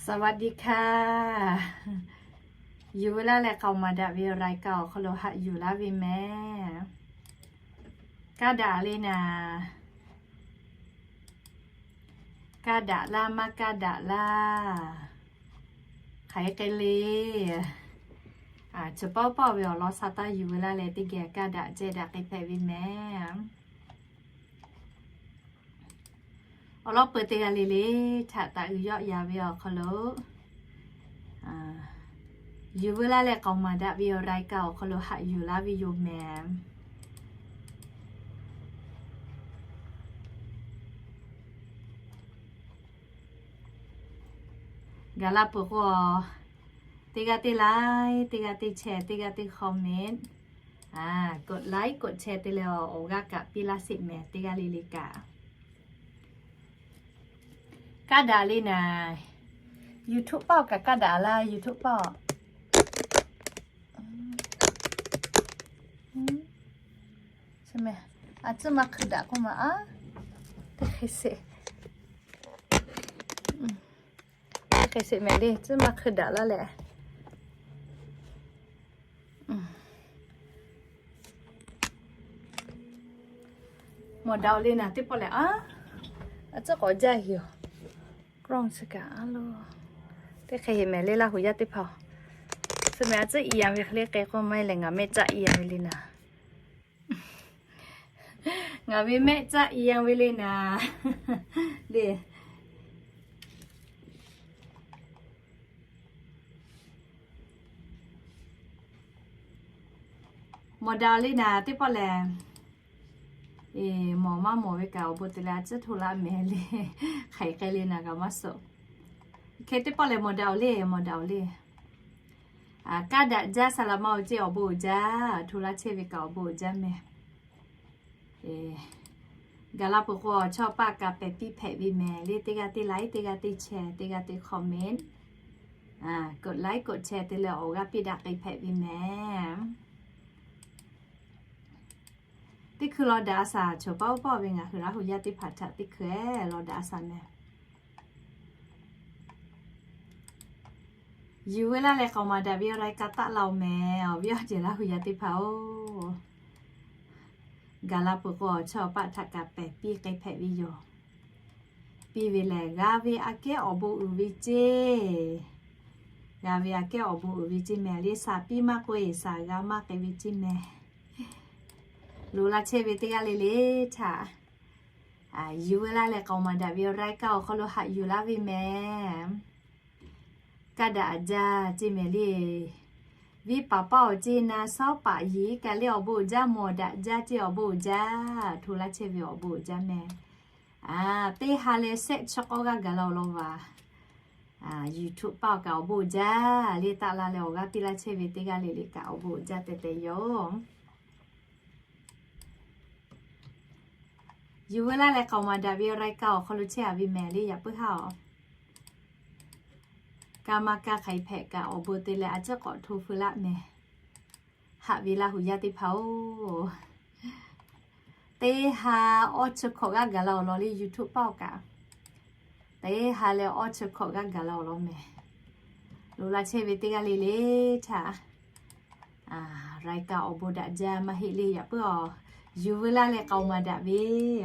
สวัสดีค่ะ Yuˬ ve laˇ leh k'aoˍ maˍ daꞈ ve awˬ รายการ awˬ hk'aw lo haꞈ yuˬ laˇ ve mehˍ. Kaˇ daꞈ le naˍ. Kaˇ daꞈ laˇ maˇ kaˇ daꞈ laˇ, hk'aˬ hk'e le. Chi pawˆ pawˆ ve awˬ lawn sha taˇ yuˬ ve laˇ leh teˇ geh kaˇ daꞈ ceh daꞈ k'ai hpehꞈ ve mehˍ. Awˬ lawn peuˬ teˇ g'aˇ le le htaꞈ taꞈ uiˍ yawˆ yan ve awˬ hk'aw lo, yuˬ ve laˇ leh k'aoˍ maˍ daꞈ ve awˬ รายการ awˬ hk'aw lo haꞈ yuˬ laˇ ve yoˬ mehˍ. Gaˬ la peuˬ k'o, teˇ g'aˇ teˇ like, teˇ g'aˇ teˇ share, teˇ g'aˇ teˇ comment, กดไลค์ กดแชร์ te leh awˬ g'aˇ kaꞈ piˇ laˇ sheˍ mehˍ teˇ g'aˇ le le kaꞈ. Kaˇ daꞈ le naˍ. YouTube paˆ awˬ kaꞈ kaˇ daꞈ laˇ, YouTube paˆ. A tcuhˇ maˇ hkui daꞈ k'oˆ ma a, teˇ hk'e sheˍ mehˍ le, tcuhˇ maˇ hkui daꞈ laˇ leh. Mawˬ daꞈ-oˬ le naˍ teˇ pawˆ lehˬ a, a tcuhˇ k'awꞈ jaˇ heˍ-oˬ. Kawˇ chi kaꞈ a lo, teˇ hk'e heˍ mehˍ le Laˇ huˍ yaˇ teˇ hpaˍ-oˬ. Chi mehˍ a tcuhˇ i yanˍ ve hk'e le k'ai k'oˆ maˇ heˆ leh ngaˬ mehˆ caˆ i yanˍ ve le naˍ. Ngaˬ ve mehˆ caˆ i yanˍ ve le naˍ. Le. Mawˬ daꞈ le naˍ teˇ pawˆ lehˬ. Mawˬ maˇ mawˬ ve kaꞈ awˬ bon te leh a tcuhˇ hto laˇ mehˍ le. Hk'aˬ hk'e le naˍ kaꞈ maˇ suhˍ. Hk'e teˇ pawˆ lehˬ mawˬ daꞈ-oˬ le, mawˬ daꞈ-oˬ le. Kaˇ daꞈ jaˇ saˍ laꞈ ma-oˬ ceˇ awˬ bon uiˍ jaˇ, hto laˇ chehˇ ve kaꞈ awˬ bon uiˍ jaˇ mehˍ. Gaˬ la peuˬ k'o chaw paˆ kaꞈ pehˬ piˇ hpehꞈ ve mehˍ le, teˇ g'aˇ teˇ like, teˇ g'aˇ teˇ share, teˇ g'aˇ teˇ comment, กดไลค์ กดแชร์ te leh awˬ g'aˇ piˇ daꞈ k'ai hpehꞈ ve mehˍ. Teˇ hkui law daꞈ a shaˍ, chaw paˆ oˇ paˆ ve ngaˬ hui Laˇ huˍ yaˇ teˇ hpaˍ htaꞈ teˇ hkui-eˬ law daꞈ a shaˍ mehˍ. Yuˬ ve laˇ leh k'aoˍ maˍ daꞈ ve รายการ taˆ la-oˬ mehˍ, awˬ viˉ awˬ nyi Laˇ huˍ yaˇ teˇ hpaˍ-oˬ. Gaˬ la peuˬ k'o chaw paˆ htaꞈ kaꞈ pehˬ piˇ k'ai hpehꞈ ve yoˬ. Piˇ ve lehˬ g'a ve aꞈ kehˉ awˬ bon uiˍ ve ceˇ. G'a ve aꞈ kehˉ awˬ bon uiˍ ve ceˇ mehˍ le, shaˍ piˇ maˇ k'oˆ-e, shaˍ g'a maˇ k'ai ve ceˇ mehˍ. Loꞈ la chehˇ ve teˇ g'aˇ le le htaꞈ yuˬ ve laˇ leh k'aoˍ maˍ daꞈ ve รายการ awˬ hk'aw lo haꞈ yuˬ laˇ ve mehˍ. Kaˇ daꞈ jaˇ ceˇ mehˍ le. Viˉ paˍ paˆ awˬ ceˇ na shawˉ paˍ yiˍ kaꞈ le awˬ bon uiˍ jaˇ, mawˬ daꞈ jaˇ ceˇ awˬ bon uiˍ jaˇ, hto laˇ chehˇ ve awˬ bon uiˍ jaˇ mehˍ. Teˇ ha leh shehˆ chi k'awˇ g'aˇ gaˬ la-oˬ law vaˬ. YouTube paˆ awˬ kaꞈ awˬ bon uiˍ jaˇ le, taˆ la leh awˬ g'aˇ piˇ laˇ chehˇ ve teˇ g'aˇ le le kaꞈ awˬ bon uiˍ jaˇ tehꞈ tehꞈ yoˬ. Yuˬ ve laˇ leh k'aoˍ maˍ daꞈ ve รายการ awˬ hk'aw lo chehˇ-a ve mehˍ le, yaꞈ puiˉ haˉ-oˬ. Kaˇ maˇ kaˇ hk'aˬ hk'e hpehꞈ kaꞈ awˬ bon te leh a ciˉ k'awꞈ hto feu laˇ mehˍ. Haꞈ ve Laˇ huˍ yaˇ teˇ hpaˍ-oˬ, teˇ ha awˇ chi hkawꞈ g'aˇ gaˬ la-oˬ law le, YouTube paˆ awˬ kaꞈ teˇ ha leh awˇ chi hkawꞈ g'aˇ gaˬ la-oˬ law mehˍ. Loꞈ la chehˇ ve teˇ g'aˇ le le htaꞈ รายการ awˬ bon daꞈ jaˇ maˇ heˆ le, yaꞈ puiˉ-aˬ. Yuˬ ve laˇ leh k'aoˍ maˍ daꞈ ve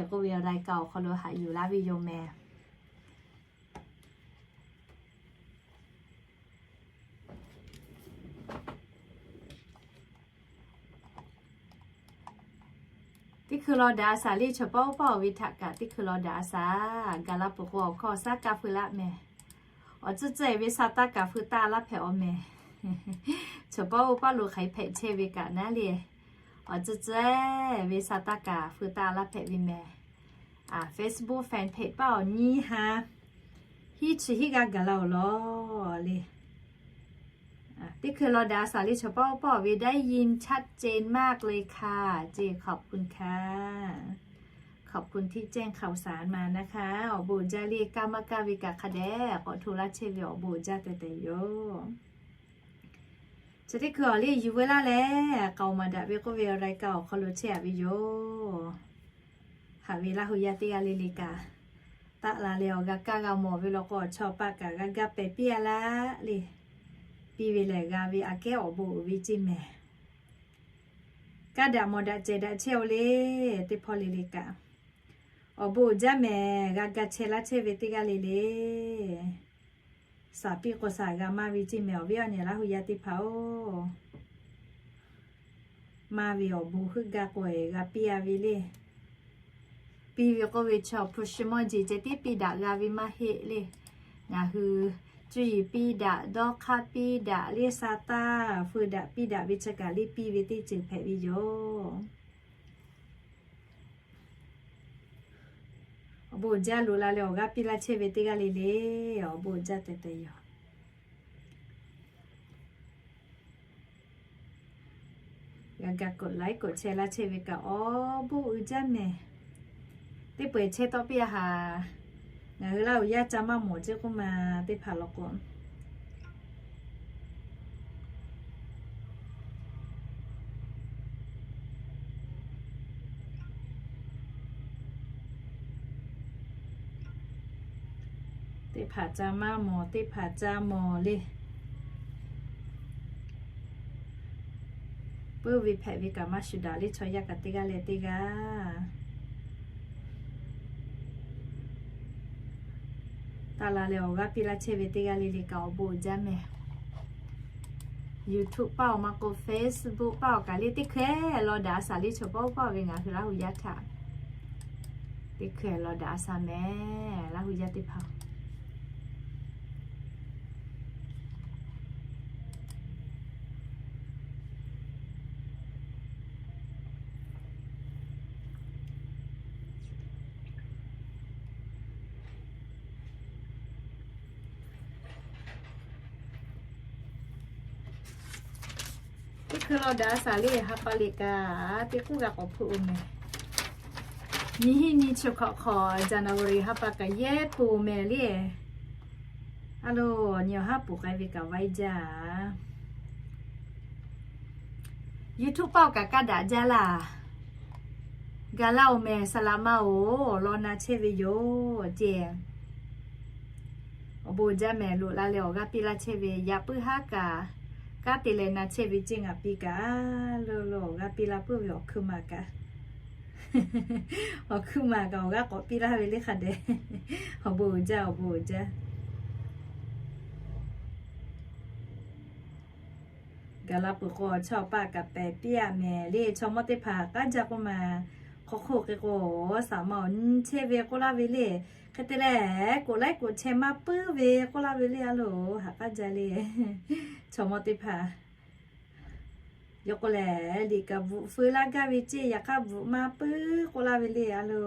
k'oˆ ve รายการ awˬ hk'aw lo haꞈ yuˬ laˇ ve yoˬ mehˍ. Teˇ hkui law daꞈ a shaˍ le, chaw paˆ oˇ paˆ-oˬ ve htaꞈ kaꞈ teˇ hkui law daꞈ a shaˍ. Gaˬ la peuˬ k'o awˬ hkawˇ awˬ shaˉ kaˇ feu laˇ mehˍ. Awˬ tcuhˉ tcuhˉ-e ve sha taˇ kaꞈ feu taˇ laˇ hpehꞈ-aw mehˍ. Chaw paˆ oˇ paˆ lo hk'aˬ hk'e hpehꞈ chehˇ ve kaꞈ naˉ le. Awˬ tcuhˉ tcuhˉ-e ve sha taˇ kaꞈ feu taˇ laˇ hpehꞈ ve mehˍ. Facebook fan page paˆ awˬ nyiˇ ha hiˉ chi hiˉ g'aˇ gaˬ la-oˬ law le. Teˇ hkui law daꞈ a shaˍ le, chaw paˆ oˇ paˆ-oˬ ve ได้ยินชัดเจนมากเลยค่ะ ceˇ ขอบคุณค่ะ ขอบคุณที่แจ้งข่าวสารมานะคะ awˬ bon uiˍ jaˇ le, kaˇ maˇ kaˇ ve kaꞈ hk'a dehꞈ k'awꞈ hto laˇ chehˇ ve awˬ bon uiˍ jaˇ tehꞈ tehꞈ yoˬ. Chi teˇ hkui awˬ le yuˬ ve laˇ leh k'aoˍ maˍ daꞈ ve k'oˆ ve รายการ awˬ hk'aw lo chehˇ-a ve yoˬ. Haꞈ ve Laˇ huˍ yaˇ teˇ g'aˇ le le kaꞈ Taˆ la leh awˬ g'a kaˇ g'a mawˬ ve law k'o, awˬ chawˇ paˆ kaꞈ g'a gaˇ pehˍ piˇ a laˇ le. Piˇ ve lehˬ g'a ve aꞈ kehˉ awˬ bon uiˍ ve ceˇ mehˍ. Kaˇ daꞈ mawˬ daꞈ cehˬ daꞈ chehˇ-oˬ le. Teˇ hpawˇ le le kaꞈ, awˬ bon uiˍ jaˇ mehˍ. G'a gaˇ chehˇ laˇ chehˇ ve teˇ g'aˇ le le, saˍ piˇ k'o saˍ g'a maˇ ve ceˇ mehˍ. Awˬ viˉ awˬ nyi Laˇ hu yaˇ teˇ hpaˍ-oˬ, maˇ ve awˬ bon heuˆ gaˇ k'o g'a piˇ a ve le. Piˇ ve k'oˆ ve chaw hpu shi mawˇ jeˬ ceh tiˉ piˇ daꞈ g'a ve maˇ heˆ le. Ngaˬ hui cuˇ yiˍ piˇ daꞈ, dawˇ hk'aˇ piˇ daꞈ le, sa taˇ feu daꞈ piˇ daꞈ ve chi kaꞈ le piˇ ve teˇ ceuˬ hpehꞈ ve yoˬ. Awˬ bon uiˍ jaˇ. Loꞈ la leh awˬ g'aˇ piˇ laˇ chehˇ ve teˇ g'aˇ le le, awˬ bon uiˍ jaˇ tehꞈ tehꞈ yoˬ. G'a ga กดไลค์ กดแชร์ laˇ chehˇ ve kaꞈ awˬ bon uiˍ jaˇ mehˍ. Teˇ pawehˇ chehˇ tawˆ piˇ a haˍ. Ngaˬ hui Laˇ hu yaˇ ca maˇ mawˬ ceˇ k'oˆ ma teˇ hpaˍ law k'o, teˇ hpaˍ ca maˇ mawˬ, teˇ hpaˍ ca mawˬ le. Puiˉ ve hpehꞈ ve kaꞈ maˇ shuˍ daꞈ le, chaw yaˇ kaꞈ teˇ g'aˇ leh teˇ g'aˇ. Taˆ la leh awˬ g'aˇ piˇ laˇ chehˇ ve teˇ g'aˇ le le kaꞈ awˬ bon uiˍ jaˇ mehˍ. YouTube paˇ-oˬ, maˇ k'o Facebook paˇ-oˬ kaꞈ le, teˇ hkeh law daꞈ a shaˍ le, chaw paˇ paˇ ve ngaˬ hui Laˇ hu yaˇ htaꞈ teˇ hkeh law daꞈ a shaˍ mehˍ, Laˇ hu yaˇ teˇ hpaˍ. Teˇ hkui law daꞈ a shaˍ le, ha pa liꞈ kaꞈ teˇ k'uˉ g'a k'awꞈ hpeuꞈ-oˬ mehˍ. Nyiˇ hinˉ nyiˇ chi hk'awꞈ hk'awꞈ January ha pa kaꞈ yehˇ poˬ mehˍ le. A lo, nyi awˬ haˉ poˬ k'ai ve kaꞈ vaiˇ jaˇ. YouTube paˇ-oˬ kaꞈ kaˇ daꞈ jaˇ laˇ. Gaˬ laˇ-oˬ mehˍ, saˍ laꞈ ma-oˬ, awˬ lawn na chehˇ ve yoˬ ceˇ. Awˬ bon uiˍ jaˇ mehˍ. Loꞈ la leh awˬ g'aˇ piˇ laˇ chehˇ ve yaꞈ puiˉ haˉ kaꞈ, kanˉ te leh na chehˇ ve ceˇ. Ngaˬ piˇ kaꞈ lo lo awˬ g'aˇ piˇ laˇ puiˉ ve awˬ hkui maˬ kaꞈ, awˬ hkui maˬ kaꞈ awˬ g'aˇ k'awꞈ piˇ laˇ ve le hk'a dehꞈ. Awˬ bon uiˍ jaˇ, awˬ bon uiˍ jaˇ. Gaˬ la peuˬ k'o, chaw paˆ kaꞈ pehˍ piˇ a mehˍ le. Chaw mawˇ teˇ hpaˍ k'aˉ jaˇ k'oˆ ma, hk'aw hk'oˆ k'e k'o, saˍ ma awˬ nyi chehˇ ve k'oˆ laˇ ve le. Hk'e te leh, กดไลค์ กดแชร์ maˇ puiˉ ve k'oˆ laˇ ve le. A lo, haꞈ k'aˉ jaˇ le. Chaw mawˇ teˇ hpaˍ yawˇ k'oˆ lehˬ, liꞈ kaꞈ bvuhꞈ feu laˇ gaˇ ve ceˇ, yaꞈ hk'aˇ bvuhꞈ maˇ puiˉ k'oˆ laˇ ve le. A lo,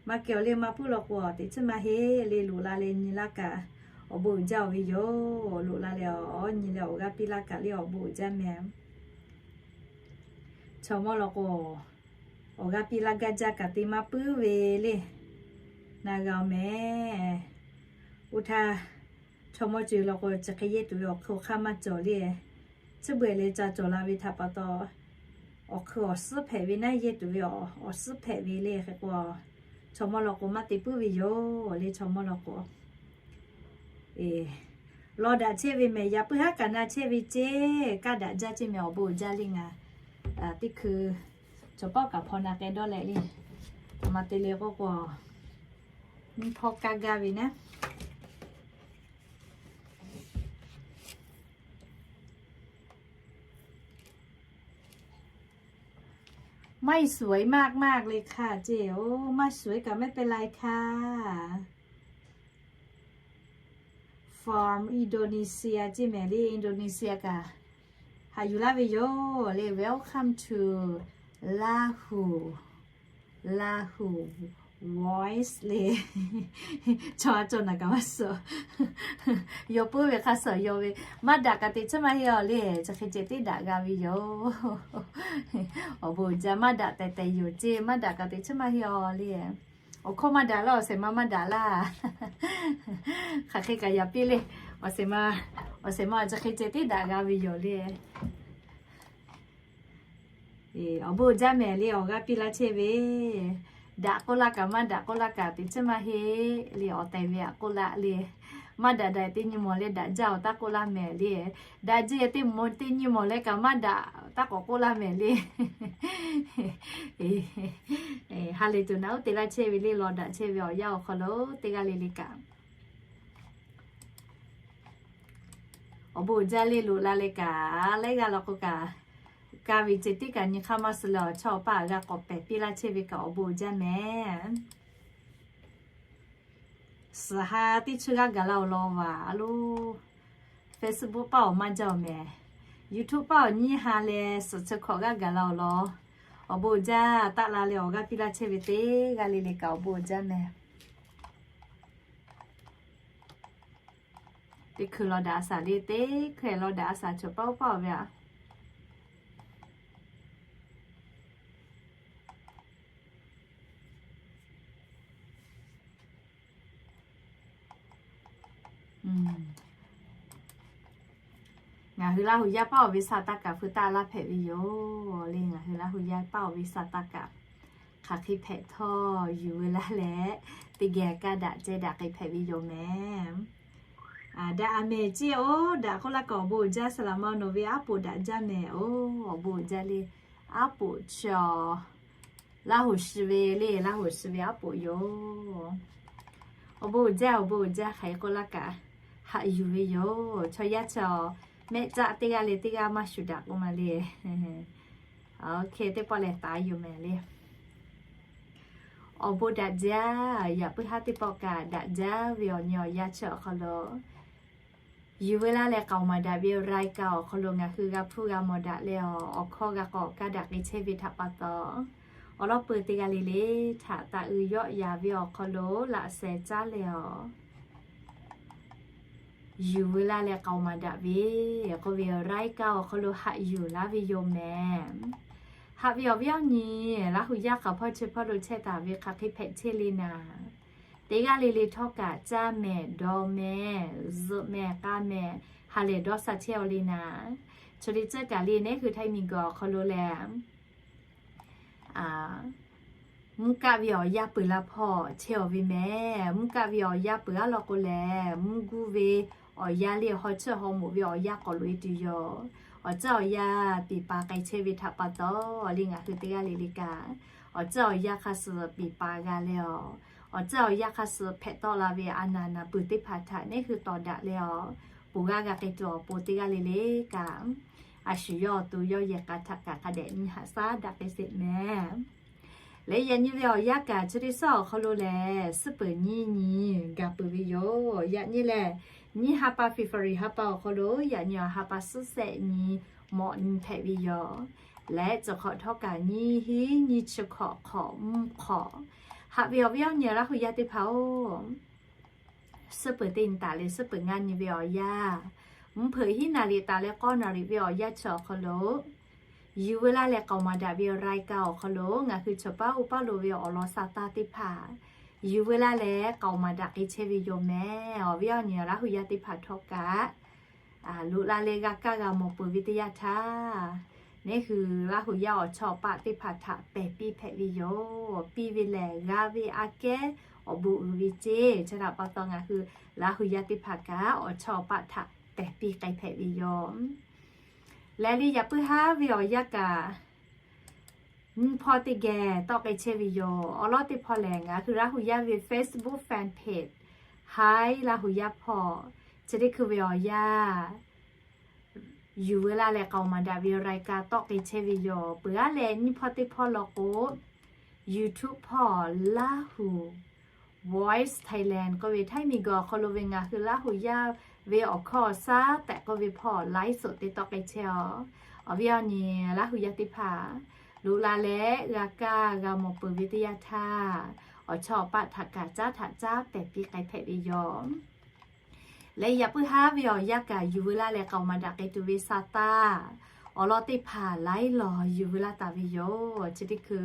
maˇ kehˬ-oˬ le, maˇ puiˉ law k'o, teꞈ chiˉ maˇ heˆ le. Loꞈ la leh nyi laˇ kaꞈ, awˬ bon uiˍ jaˇ-oˬ ve yoˬ. Loꞈ la leh awˬ nyi leh awˬ g'aˇ piˇ laˇ kaꞈ le, awˬ bon uiˍ jaˇ mehˍ. Chaw mawˇ law k'o, awˬ g'aˇ piˇ laˇ gaˇ jaˇ kaꞈ te maˇ puiˉ ve le. Na g'a-oˬ mehˍ. Oˇ htaˇ, chaw mawˇ ceuˬ law k'o, chi hk'e yehˇ tuˬ ve awˬ hk'eun awˬ hk'aˇ maˇ cawˬ le. Chi beuꞈ leh ca cawˬ la ve htaꞈ pa taw, awˬ hk'eun awˬ suhˉ hpehꞈ ve naˉ, yehˇ tuˬ ve awˬ suhˉ hpehꞈ ve le. Hk'e k'o, chaw mawˇ law k'o maˇ te puiˉ ve yoˬ le. Chaw mawˇ law k'o, law daꞈ chehˇ ve mehˍ. Yaꞈ puiˉ haˉ kaꞈ na chehˇ ve ceˇ, kaˇ daꞈ jaˇ ceˇ mehˍ. Awˬ bon uiˍ jaˇ le. Ngaˬ teˇ hkui chaw paˆ kaꞈ hpaw na k'ai dawˇ leh le. Aˬ ma te le k'oˆ k'o, nyiˇ hpawˇ kaˇ gaˇ ve naˉ. ไม่สวยมากๆเลยค่ะ เจ๊ โอ้ ไม่สวยก็ไม่เป็นไรค่ะ From Indonesia เจ๊ แหม เรียก Indonesia กะ haꞈ yuˬ laˇ ve yoˬ le. Welcome to Lahu, Lahu Voice le. Chaw a cawˬ naˬ kaꞈ maˇ suh. Yawˇ puiˉ ve hk'a suh yawˇ ve, maˇ daꞈ kaꞈ teꞈ chiˉ maˇ heˆ-oˬ le. Chi hk'e ceh teˇ daꞈ g'a ve yoˬ. Awˬ bon uiˍ jaˇ, maˇ daꞈ tehꞈ tehꞈ yoˬ ceˇ. Maˇ daꞈ kaꞈ teꞈ chiˉ maˇ heˆ-oˬ le. Awˬ hkawˇ maˇ daꞈ laˇ, awˬ shehˍ ma maˇ daꞈ laˇ. Hk'aˬ hk'e kaꞈ yaꞈ piˇ le. Awˬ shehˍ ma, awˬ shehˍ ma chi hk'e ceh teˇ daꞈ g'a ve yoˬ le. Awˬ bon uiˍ jaˇ mehˍ le, awˬ g'aˇ piˇ laˇ chehˇ ve. Daꞈ k'oˆ laˇ kaꞈ maˇ daꞈ k'oˆ laˇ kaꞈ teꞈ chiˉ maˇ heˆ le, awˬ tehˬ ve aꞈ k'oˆ laˇ le. Maˇ daꞈ daꞈ teˇ nyi mawˬ leh daꞈ jaˇ-oˬ taˇ k'oˆ laˇ mehˍ le. Daꞈ jaˇ teˇ mawˬ teˇ nyi mawˬ leh kaꞈ maˇ daꞈ taˇ k'awꞈ k'oˆ laˇ mehˍ le. Ha lehˬ tuˬ naꞈ uˉ te laˇ chehˇ ve le, law daꞈ chehˇ ve awˬ yanˇ awˬ hk'aw lo teˇ g'aˇ le le kaꞈ awˬ bon uiˍ jaˇ le. Loꞈ la leh kaꞈ laiˉ g'aˇ la k'o kaꞈ, ka ve ceh tiˉ kaꞈ nyi hk'aˇ maˇ suh leh awˬ chawˇ awˬ paˇ g'a k'awꞈ pehˬ piˇ laˇ chehˇ ve kaꞈ awˬ bon uiˍ jaˇ mehˍ. Suhˍ ha teˇ chi g'aˇ gaˬ la-oˬ law vaˬ a lo, Facebook paˇ awˬ maˇ jaˇ-oˬ mehˍ. YouTube paˇ awˬ nyiˇ ha leh suhˍ chi hkawꞈ g'aˇ gaˬ la-oˬ law. Awˬ bon uiˍ jaˇ. Taˆ la leh awˬ g'aˇ piˇ laˇ chehˇ ve teˇ g'aˇ le le kaꞈ awˬ bon uiˍ jaˇ mehˍ. Teˇ hkui law daꞈ a shaˍ le, teˇ hkui law daꞈ a shaˍ chaw paˇ oˇ paˇ-oˬ ve a. Ngaˬ hui Laˇ huˍ yaˇ paˇ-oˬ ve sa taˇ kaꞈ feu taˆ laˇ hpehꞈ ve yoˬ le. Ngaˬ hui Laˇ huˍ yaˇ paˇ-oˬ ve sa taˇ kaꞈ hk'aˬ hk'e hpehꞈ htawˇ yuˬ ve laˇ leh, teˇ geh kaˇ daꞈ ceh daꞈ k'ai hpehꞈ ve yoˬ mehˍ. Daꞈ a mehˍ ceˇ-oˬ. Daꞈ k'oˆ laˇ kaꞈ awˬ bon uiˍ jaˇ. Saˍ laꞈ ma nawˬ ve aˉ poꞈ daꞈ jaˇ mehˍ-oˬ. Awˬ bon uiˍ jaˇ le. Aˉ poꞈ chi-awˬ, Laˇ huˍ shiˍ ve le, Laˇ huˍ shiˍ ve aˉ poꞈ yoˬ. Awˬ bon uiˍ jaˇ, awˬ bon uiˍ jaˇ. Hk'aˬ hk'e k'oˆ laˇ kaꞈ haꞈ yuˬ ve yoˬ. Chaw yaˇ chaw mehˆ caˆ teˇ g'aˇ le teˇ g'aˇ maˇ shuˍ daꞈ k'oˆ ma le. Oˇ hk'e teˇ pawˆ lehˬ taˍ yoˬ mehˍ le. Awˬ bon daꞈ jaˇ. Yaꞈ puiˉ haˉ teˇ pawˆ kaꞈ daꞈ jaˇ ve awˬ nyi awˬ yanˇ chi awˬ hk'aw lo, yuˬ ve laˇ leh k'aoˍ maˍ daꞈ ve รายการ awˬ hk'aw lo ngaˬ hui g'a hpuˇ g'a mawˬ daꞈ leh, awˬ hkawˇ g'a k'awꞈ kaˇ daꞈ k'ai chehˇ ve htaꞈ pa taw, awˬ lawn peuˬ teˇ g'aˇ le le htaꞈ taꞈ uiˍ yawˆ yaˍ ve awˬ hk'aw lo laꞈ sheh caˉ leh-awˬ, yuˬ ve laˇ leh k'aoˍ maˍ daꞈ ve k'oˆ ve รายการ awˬ hk'aw lo haꞈ yuˬ laˇ ve yoˬ mehˍ. Haꞈ ve awˬ viˉ awˬ nyi, Laˇ huˍ yaˇ hk'aˬ hpawˇ chi hpawˇ lo chehˇ taˍ ve hk'aˬ hk'e hpehꞈ chehˇ le naˍ, teˇ g'aˇ le le htawˇ kaꞈ caˇ mehˍ dawˇ mehˍ zuhꞈ mehˍ k'a mehˍ ha lehˬ dawˇ sha chehˇ-aw le naˍ. Chi le tcuhˉ kaꞈ le neˉ hui Htaiˇ miˬguiˬ awˬ hk'aw lo lehˬ, mvuhˇ kaˆ ve awˬ yanˇ peuˬ la hpawˇ chehˇ-aw ve mehˍ. Mvuhˇ kaˆ ve awˬ yanˇ peuˬ aˉ law k'o lehˬ, mvuhˇ guˇ ve awˬ yanˇ le haw chiˇ haw moˍ ve awˬ yanˇ k'awꞈ loꞈ-e tuˬ yoˬ. Awˬ tcuhˉ awˬ yanˇ piˍ pa k'ai chehˇ ve htaꞈ pa taw, le ngaˬ hui teˇ g'aˇ le le kaꞈ, awˬ tcuhˉ awˬ yanˇ hk'a suh piˍ pa g'a leh-awˬ, awˬ tcuhˉ awˬ yanˇ hk'a suh hpehꞈ tawˆ la ve a naˍ naˍ peuˬ teˇ hpaˍ htaꞈ neˉ hui tawˍ daꞈ leh-awˬ, ponˬ g'aˇ g'a k'ai tuˬ awˬ pon teˇ g'aˇ le le kaꞈ, a shu yawˇ awˬ to yawˇ yehˬ k'a htaꞈ kaꞈ hk'a dehꞈ nyi haꞈ shaˉ daꞈ k'ai sheˍ mehˍ. Leh yaꞈ nyi ve awˬ yanˇ kaꞈ chi teˇ suhˉ awˬ hk'aw lo lehˬ, suhˉ peuˬ nyiˇ nyi gaˬ peuˬ ve yoˬ. Yaꞈ nyi lehˬ, nyiˇ ha pa February ha pa awˬ hk'aw lo yaꞈ nyi awˬ ha pa suhˉ shehˆ nyi mawꞈ nyi hpehꞈ ve yoˬ. Leh cawˬ hk'awꞈ htawˇ kaꞈ nyiˇ hinˉ nyiˇ chi hk'awꞈ hk'awꞈ mvuhˇ hk'awꞈ. Haꞈ ve awˬ viˉ awˬ nyi Laˇ huˍ yaˇ teˇ hpaˍ-oˬ, suhˉ peuˬ teˇ nyi taˍ leh suhˉ peuˬ ngaˇ nyi ve awˬ yanˇ, mvuhˇ hpeuꞈ hiˉ naˍ riˍ taˍ leh k'awˇ naˍ riˍ ve awˬ yanˇ chi awˬ hk'aw lo, yuˬ ve laˇ leh k'aoˍ maˍ daꞈ ve รายการ awˬ hk'aw lo ngaˬ hui chaw paˉ oˇ paˉ lo ve awˬ lawn sha taˇ teˇ hpaˍ, yuˬ ve laˇ leh k'aoˍ maˍ daꞈ k'ai chehˇ ve yoˬ mehˍ. Awˬ viˉ awˬ nyi Laˇ huˍ yaˇ teˇ hpaˍ htawˇ kaꞈ, loꞈ la leh g'a kaˇ g'a mawˬ peuˬ ve teˇ yanˇ htaˇ, neˉ hui Laˇ huˍ yaˇ awˬ chawˇ awˬ paˆ teˇ hpaˍ htaꞈ pehˬ piˇ hpehꞈ ve yoˬ. Piˇ ve lehˬ g'a ve aꞈ kehˉ awˬ bon uiˍ ve ceˇ. Chi htaꞈ pa taw ngaˬ hui Laˇ huˍ yaˇ teˇ hpaˍ kaꞈ awˬ chawˇ awˬ paˆ htaꞈ pehˬ piˇ k'ai hpehꞈ ve yoˬ. Leh le yaꞈ puiˉ haˉ ve awˬ yanˇ kaꞈ nyiˇ hpawˇ teˇ geh tawˆ k'ai chehˇ ve yoˬ. Awˬ lawn teˇ hpawˇ lehˬ, ngaˬ hui Laˇ huˍ yaˇ ve Facebook fan page Hi Laˇ huˍ yaˇ hpawˇ, chi teˇ hkui ve awˬ yanˇ yuˬ ve laˇ leh k'aoˍ maˍ daꞈ ve รายการ tawˆ k'ai chehˇ ve yoˬ. Peuˬ aˉ leh nyiˇ hpawˇ teˇ hpawˇ law k'o, YouTube hpawˇ Laˇ huˍ Voice Thailand k'oˆ ve Htaiˇ miˬguiˬ awˬ hk'aw lo ve ngaˬ hui Laˇ huˍ yaˇ ve awˬ hkawˇ awˬ shaˉ tehꞈ k'oˆ ve hpawˇ ไลฟ์สด te tawˆ k'ai chehˇ-aw. Awˬ viˉ awˬ nyi Laˇ huˍ yaˇ teˇ hpaˍ, loꞈ la leh g'a kaˇ g'a mawˬ peuˬ ve teˇ yanˇ htaˇ, awˬ chawˇ awˬ paˆ htaꞈ kaꞈ caˉ htaꞈ caˉ pehˬ piˇ k'ai hpehꞈ ve yoˬ. Leh yaꞈ puiˉ haˉ ve awˬ yanˇ kaꞈ yuˬ ve laˇ leh k'aoˍ maˍ daꞈ k'ai tuˬ ve sa taˇ, awˬ lawn teˇ hpaˍ laiˉ lawˬ yuˬ ve laˇ taˍ ve yoˬ. Chi teˇ hkui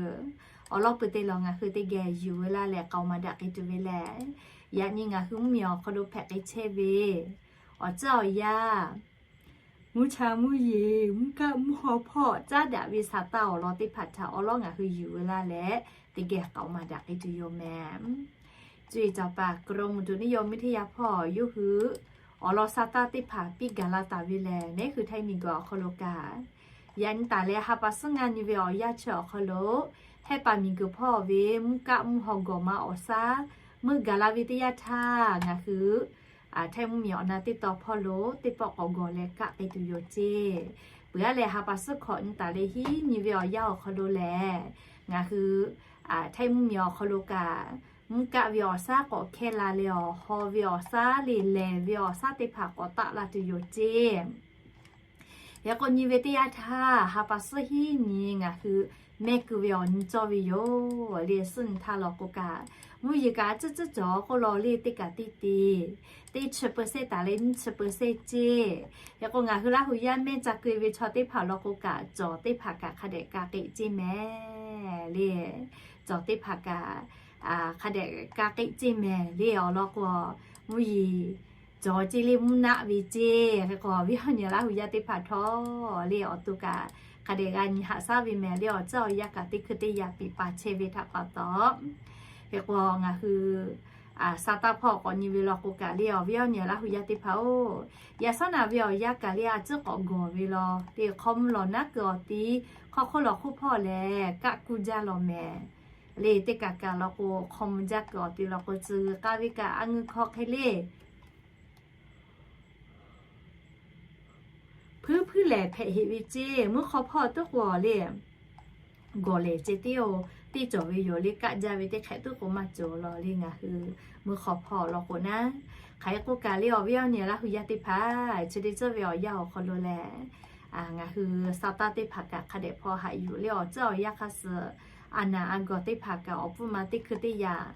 awˬ lawn peuˬ te lawˬ ngaˬ hui teˇ geh yuˬ ve laˇ leh k'aoˍ maˍ daꞈ k'ai tuˬ ve lehˬ, yaꞈ nyi ngaˬ hui mvuhˇmiˬ awˬ hk'aw lo hpehꞈ k'ai chehˇ ve awˬ tcuhˉ awˬ yanˇ Mvuhˇ cha mvuhˇ yeˬ, mvuhˇ kaˆ mvuhˇ haw hpawˇ caˉ daꞈ ve Saˍtanˍ awˬ lawn teˇ hpaˍ htaꞈ awˉ lawˉ ngaˬ hui yuˬ ve laˇ leh, teˇ geh k'aoˍ maˍ daꞈ k'ai tuˬ yoˬ mehˍ. Cuˇ yiˍ caˍ paˍ กรมอุตุนิยมวิทยา hpawˇ yawˇ hui awˬ lawn Saˍtanˍ teˇ hpaˍ piˇ gaˬ la taˍ ve lehˬ, neˉ hui Htaiˇ miˬguiˬ awˬ hk'aw lo kaꞈ, yaꞈ nyi taˍ leh ha pa suhˉ ngaˇ nyi ve awˬ yanˇ chi awˬ hk'aw lo, Htaiˇ paˍ miˬguiˬ hpawˇ ve mvuhˇ kaˆ mvuhˇ haw gawˬ ma awˬ saˉ meuˇ gaˬ la ve teˇ yanˇ htaˇ, ngaˬ hui Htaiˇ mvuhˇmiˬ awˬ na teˇ tawn hpawˇ lo teˇ pawˆ k'awꞈ gawˬ leh kaˆ k'ai tuˬ yoˬ ceˇ. Peuˬ aˉ leh ha pa suhˉ hkawꞈ nyi taˍ leh hiˉ nyi ve awˬ yanˇ awˬ hk'aw lo lehˬ, ngaˬ hui Htaiˇ mvuhˇmiˬ awˬ hk'aw lo kaꞈ, mvuhˇ kaˆ ve awˬ saˉ k'awꞈ hkehˇ la leh awˬ haw ve awˬ saˉ lehˬ lehˬ ve awˬ saˉ teˇ hpaˍ k'awꞈ taˆ la tuˬ yoˬ ceˇ. Yaꞈ k'o nyi ve teˇ yanˇ htaˇ ha pa suhˉ hiˉ nyi ngaˬ hui mehˆ kuˬ ve awˬ nyi cawˇ ve yoˬ. Lehˬ suhˉ nyi htaˇ law k'o kaꞈ, mvuhˇ yeˬ kaꞈ a ciˉ ciˉ cawˬ k'oˆ law lehˬ teˇ kaꞈ teˇ te, teˇ chi เปอร์เซ็นต์ taˍ leh nyiˇ chi เปอร์เซ็นต์ ceˇ. Yaꞈ k'o ngaˬ hui Laˇ hu yaˇ mehˆ ca keu ve chaw teˇ hpaˍ law k'o kaꞈ, cawˬ teˇ hpaˍ kaꞈ hk'a dehꞈ ka k'eˆ ceˇ mehˍ lehˬ, cawˬ teˇ hpaˍ kaꞈ hk'a dehꞈ ka k'eˆ ceˇ mehˍ lehˬ awˬ lawn k'o, mvuhˇ yeˬ cawˬ ceˇ lehˬ mvuhˇ naˆ ve ceˇ. Hk'e k'o viˉ awˬ nyi Laˇ hu yaˇ teˇ hpaˍ htawˇ lehˬ awˬ to kaꞈ hk'a dehꞈ g'a nyi haꞈ shaˉ ve mehˍ lehˬ awˬ ceuˬ awˬ yanˇ kaꞈ teˇ hkui teˇ yanˇ piˍ pa chehˇ ve htaꞈ pa taw, hk'e k'o ngaˬ hui Saˍtanˍ hpawˇ k'awꞈ nyi ve law k'o kaꞈ lehˬ awˬ viˉ awˬ nyi Laˇ hu yaˇ teˇ hpaˍ-oˬ, yaꞈ shaˉ naˍ ve awˬ yanˇ kaꞈ lehˬ a ciˉ k'awꞈ gawˬ ve law lehˬ hk'aw mvuh lawˬ naˉ kuiˬ awˬ ti hk'aw hk'oˆ lawˬ hk'oˆ hpawˇ lehˬ kaˆ kuˇ jaˇ law mehˍ lehˬ teˇ kaꞈ kaꞈ law k'o hk'aw mvuh jaˇ kuiˬ awˬ ti law k'o tcuh g'uiˬ k'aˇ ve kaꞈ a ngeu hk'aw hk'e lehˬ hpuiˉ hpuiˉ lehˬ hpehꞈ heꞈ ve ceˇ. Mvuhˇ hk'aw hpawˇ tuˉ k'o lehˬ gawˬ lehˬ ceh tiˉ-oˬ, teˇ cawˬ ve yoˬ lehˬ kaˆ jaˇ ve teˇ hk'ehꞈ tuˉ k'o maˇ cawˬ law lehˬ ngaˬ hui mvuhˇ hk'aw hpawˇ law k'o naˉ. Hk'aˬ hk'e k'oˆ kaꞈ lehˬ awˬ viˉ awˬ nyi Laˇ hu yaˇ teˇ hpaˍ chi teˇ ceuˬ ve awˬ yanˇ awˬ hk'aw lo lehˬ, ngaˬ hui Saˍtanˍ teˇ hpaˍ kaꞈ hk'a dehꞈ hpaw haꞈ yuˬ lehˬ awˬ ceuˬ awˬ yanˇ hk'aˇ suh a naˍ a gawˬ teˇ hpaˍ kaꞈ awˬ pfuhˇ ma teˇ hkui teˇ yanˇ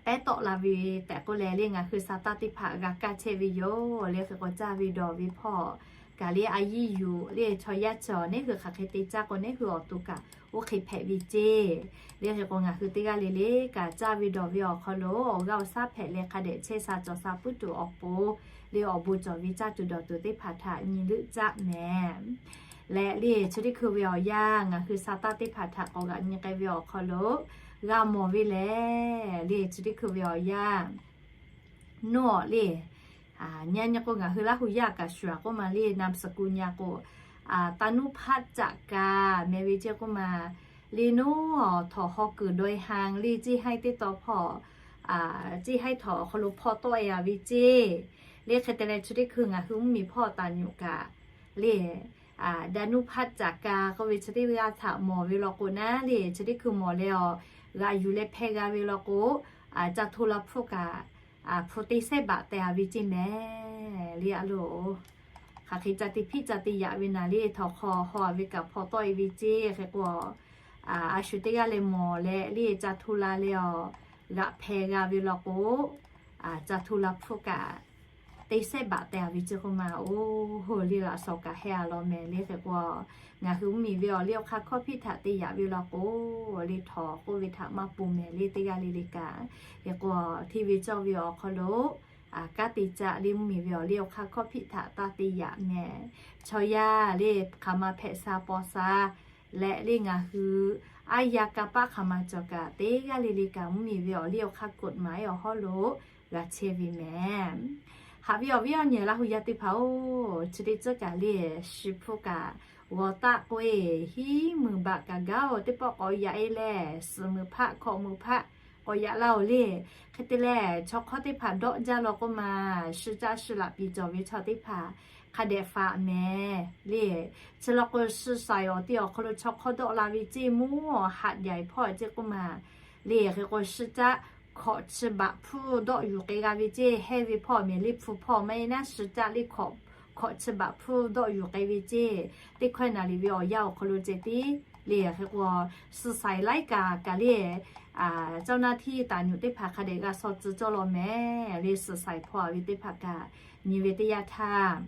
pehˉ tawˆ la ve tehꞈ k'oˆ leh lehˬ ngaˬ hui Saˍtanˍ teˇ hpaˍ g'a kaˇ chehˇ ve yoˬ lehˬ. Hk'e k'o caˇ ve dawˬ ve hpawˇ kaꞈ lehˬ a yiˇ yuˬ lehˬ chaw yaˇ chaw neˉ hui hk'aˬ hk'e te caˇ k'o neˉ hui awˬ to kaꞈ oˇ hk'e hpehꞈ ve ceˇ. Lehˬ hk'e k'o ngaˬ hui teˇ g'aˇ le le kaꞈ caˇ ve dawˬ ve awˬ hk'aw lo awˬ g'aˇ awˬ shaˉ hpehꞈ leh hk'a dehꞈ chehˇ sha cawˬ sha puiˉ tuˬ awˬ pon lehˬ awˬ bon cawˬ ve caˇ tuˬ dawˬ tuˬ teˇ hpaˍ htaꞈ nyi leuˆ caˆ mehˍ. Leh lehˬ chi teˇ hkui ve awˬ yanˇ ngaˬ hui Saˍtanˍ teˇ hpaˍ htaꞈ k'awꞈ g'aꞈ nyi k'ai ve awˬ hk'aw lo g'a mawˬ ve lehˬ lehˬ chi teˇ hkui ve awˬ yanˇ nuˇ awˬ lehˬ nyi nyi k'o ngaˬ hui Laˇ hu yaˇ kaꞈ shuˍ a k'oˆ ma lehˬ นามสกุล nyi k'o ตานุพัฒน์ Caꞈ ka mehˍ ve ceˇ k'oˆ ma lehˬ nuˇ awˬ htawnˍ haw kuiˬ daweh ha lehˬ ceˇ haiˉ teˇ taw hpawˇ ceˇ haiˉ htawnˍ awˬ hk'aw lo hpawˇ tawˆ e a ve ceˇ. Lehˬ hk'e te leh chi teˇ hkui ngaˬ hui mvuhˇmiˬ hpawˇ taˍ nyoꞈ kaꞈ lehˬ ดานุพัฒน์ Caꞈ ka k'oˆ ve chi teˇ g'aˇ htaꞈ mawˬ ve law k'o naˉ lehˬ chi teˇ hkui mawˬ leh awˬ g'aꞈ yuˬ leh hpeh g'a ve law k'o, ca hto la hpfuhˇ kaꞈ hpu te sehˉ baꞈ teh a ve ceˇ mehˍ lehˬ a loˬ. Hk'aˬ hk'e ca te hpiˆ ca te yaꞈ ve naˍ lehˬ htawnˍ hk'aw haw a ve kaꞈ hpawˇ tawˆ e ve ceˇ. Hk'e k'o a shu teˇ g'aˇ leh mawˬ leh lehˬ ca hto la leh awˬ g'aꞈ hpeh g'a ve law k'o, ca hto la hpfuhˇ kaꞈ te sehˉ baꞈ teh a ve ceˇ k'oˆ ma. Oˇ lehˬ laꞈ shawnˍ kaꞈ heh a law mehˍ lehˬ. Hk'e k'o ngaˬ hui mvuhˇmiˬ ve awˬ liˇ awˬ hk'aˇ hkawˇ hpiˆ htaꞈ te yaꞈ ve law k'o lehˬ htawnˍ k'oˆ ve htaꞈ maˇ pon mehˍ lehˬ teˇ g'aˇ le le kaꞈ. Hk'e k'o hteˇ ve cawˇ ve awˬ hk'aw lo kanˉ te caˆ lehˬ mvuhˇmiˬ ve awˬ liˇ awˬ hk'aˇ hkawˇ hpiˆ htaꞈ taˇ te yaꞈ mehˍ. Chaw yaˇ lehˬ hk'aˬ ma hpehꞈ sha paw sha leh lehˬ ngaˬ hui aˉ yaˇ kanˇ paˆ hk'aˬ ma cawˬ kaꞈ teˇ g'aˇ le le kaꞈ mvuhˇmiˬ ve awˬ liˇ awˬ hk'aˇ กฎหมาย awˬ hawˉ lo g'a chehˇ ve mehˍ. Haꞈ ve awˬ viˉ awˬ nyi Laˇ hu yaˇ teˇ hpaˍ-oˬ, chi teˇ ceuˬ kaꞈ lehˬ shi hpfuhˇ kaꞈ g'awˬ taˆ k'oˆ e hiˉ meuˍ baꞈ kaꞈ gaˇ-oˬ. Teˇ pawˆ k'awꞈ yaꞈ e lehˬ suhˍ meuˍ hpaˆ hkawꞈ meuˍ hpaˆ k'awꞈ yaꞈ laˇ-oˬ lehˬ. Hk'e te leh chaw hk'awˇ teˇ hpaˍ dawˆ jaˇ law k'oˆ ma, shi caˆ shi laꞈ piˍ cawˬ ve chaw teˇ hpaˍ hk'a dehꞈ faꞈ mehˍ lehˬ. Chi law k'o shi saiˍ awˬ ti awˬ hk'aw lo chaw hk'awˇ dawˆ la ve ceˇ mvuhˇ awˬ haꞈ yaꞈ e hpawˇ ceˇ k'oˆ ma lehˬ. Hk'e k'o shi caˆ hkawꞈ chi baꞈ hpfuhˇ dawˆ yuˬ k'ai g'a ve ceˇ. Hehˇ ve hpawˇ mehˍ lehˬ hpu hpawˇ maˇ heˆ naˉ shi caˆ lehˬ hkawꞈ chi baꞈ hpfuhˇ dawˆ yuˬ k'ai ve ceˇ. Teˇ hkawehˇ naˍ riˍ ve awˬ yanˇ awˬ hk'aw lo ceh tiˉ lehˬ. Hk'e k'o shi saiˍ laiˉ kaꞈ kaꞈ lehˬ เจ้าหน้าที่ taˍ nyoꞈ teˇ hpaˍ hk'a dehꞈ g'a shaw tcuh cawˇ law mehˍ lehˬ. Suhˍ saiˍ hpawˇ a ve teˇ hpaˍ kaꞈ nyi ve teˇ yanˇ htaˇ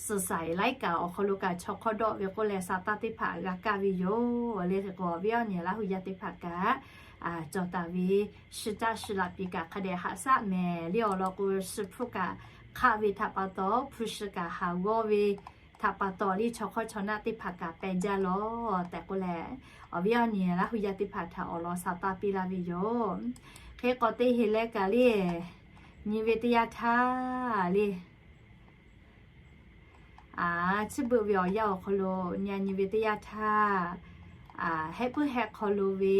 suhˍ saiˍ laiˉ kaꞈ awˬ hk'aw lo kaꞈ chaw hk'awˇ dawˆ ve k'oˆ leh sa taˇ teˇ hpaˍ g'a kaˇ ve yoˬ lehˬ. Hk'e k'o awˬ viˉ awˬ nyi Laˇ hu yaˇ teˇ hpaˍ kaꞈ cawˬ taˍ ve, shi caˇ shi laꞈ piˍ kaꞈ hk'a dehꞈ haꞈ shaˆ mehˍ le awˬ lawn k'o, shi hpfuhˇ kaꞈ hk'aˆ ve htaꞈ pa taw, hpu shi kaꞈ haˍ g'awˇ ve htaꞈ pa taw le chaw hk'awˇ chaw naˆ teˇ hpaˍ kaꞈ pehˬ jaˇ lawˬ tehꞈ k'oˆ leh, awˬ viˉ awˬ nyi Laˇ hu yaˇ teˇ hpaˍ htaꞈ awˬ lawn shaˍ taˇ piˇ laˇ ve yoˬ. Hk'e k'awꞈ te heˍ leh kaꞈ le, nyi ve teˇ yanˇ htaˇ le, chi beuꞈ ve awˬ yanˇ awˬ hk'aw lo nyi nyi ve teˇ yanˇ htaˇ, hehˆ puiˉ hehˆ hk'aw lo ve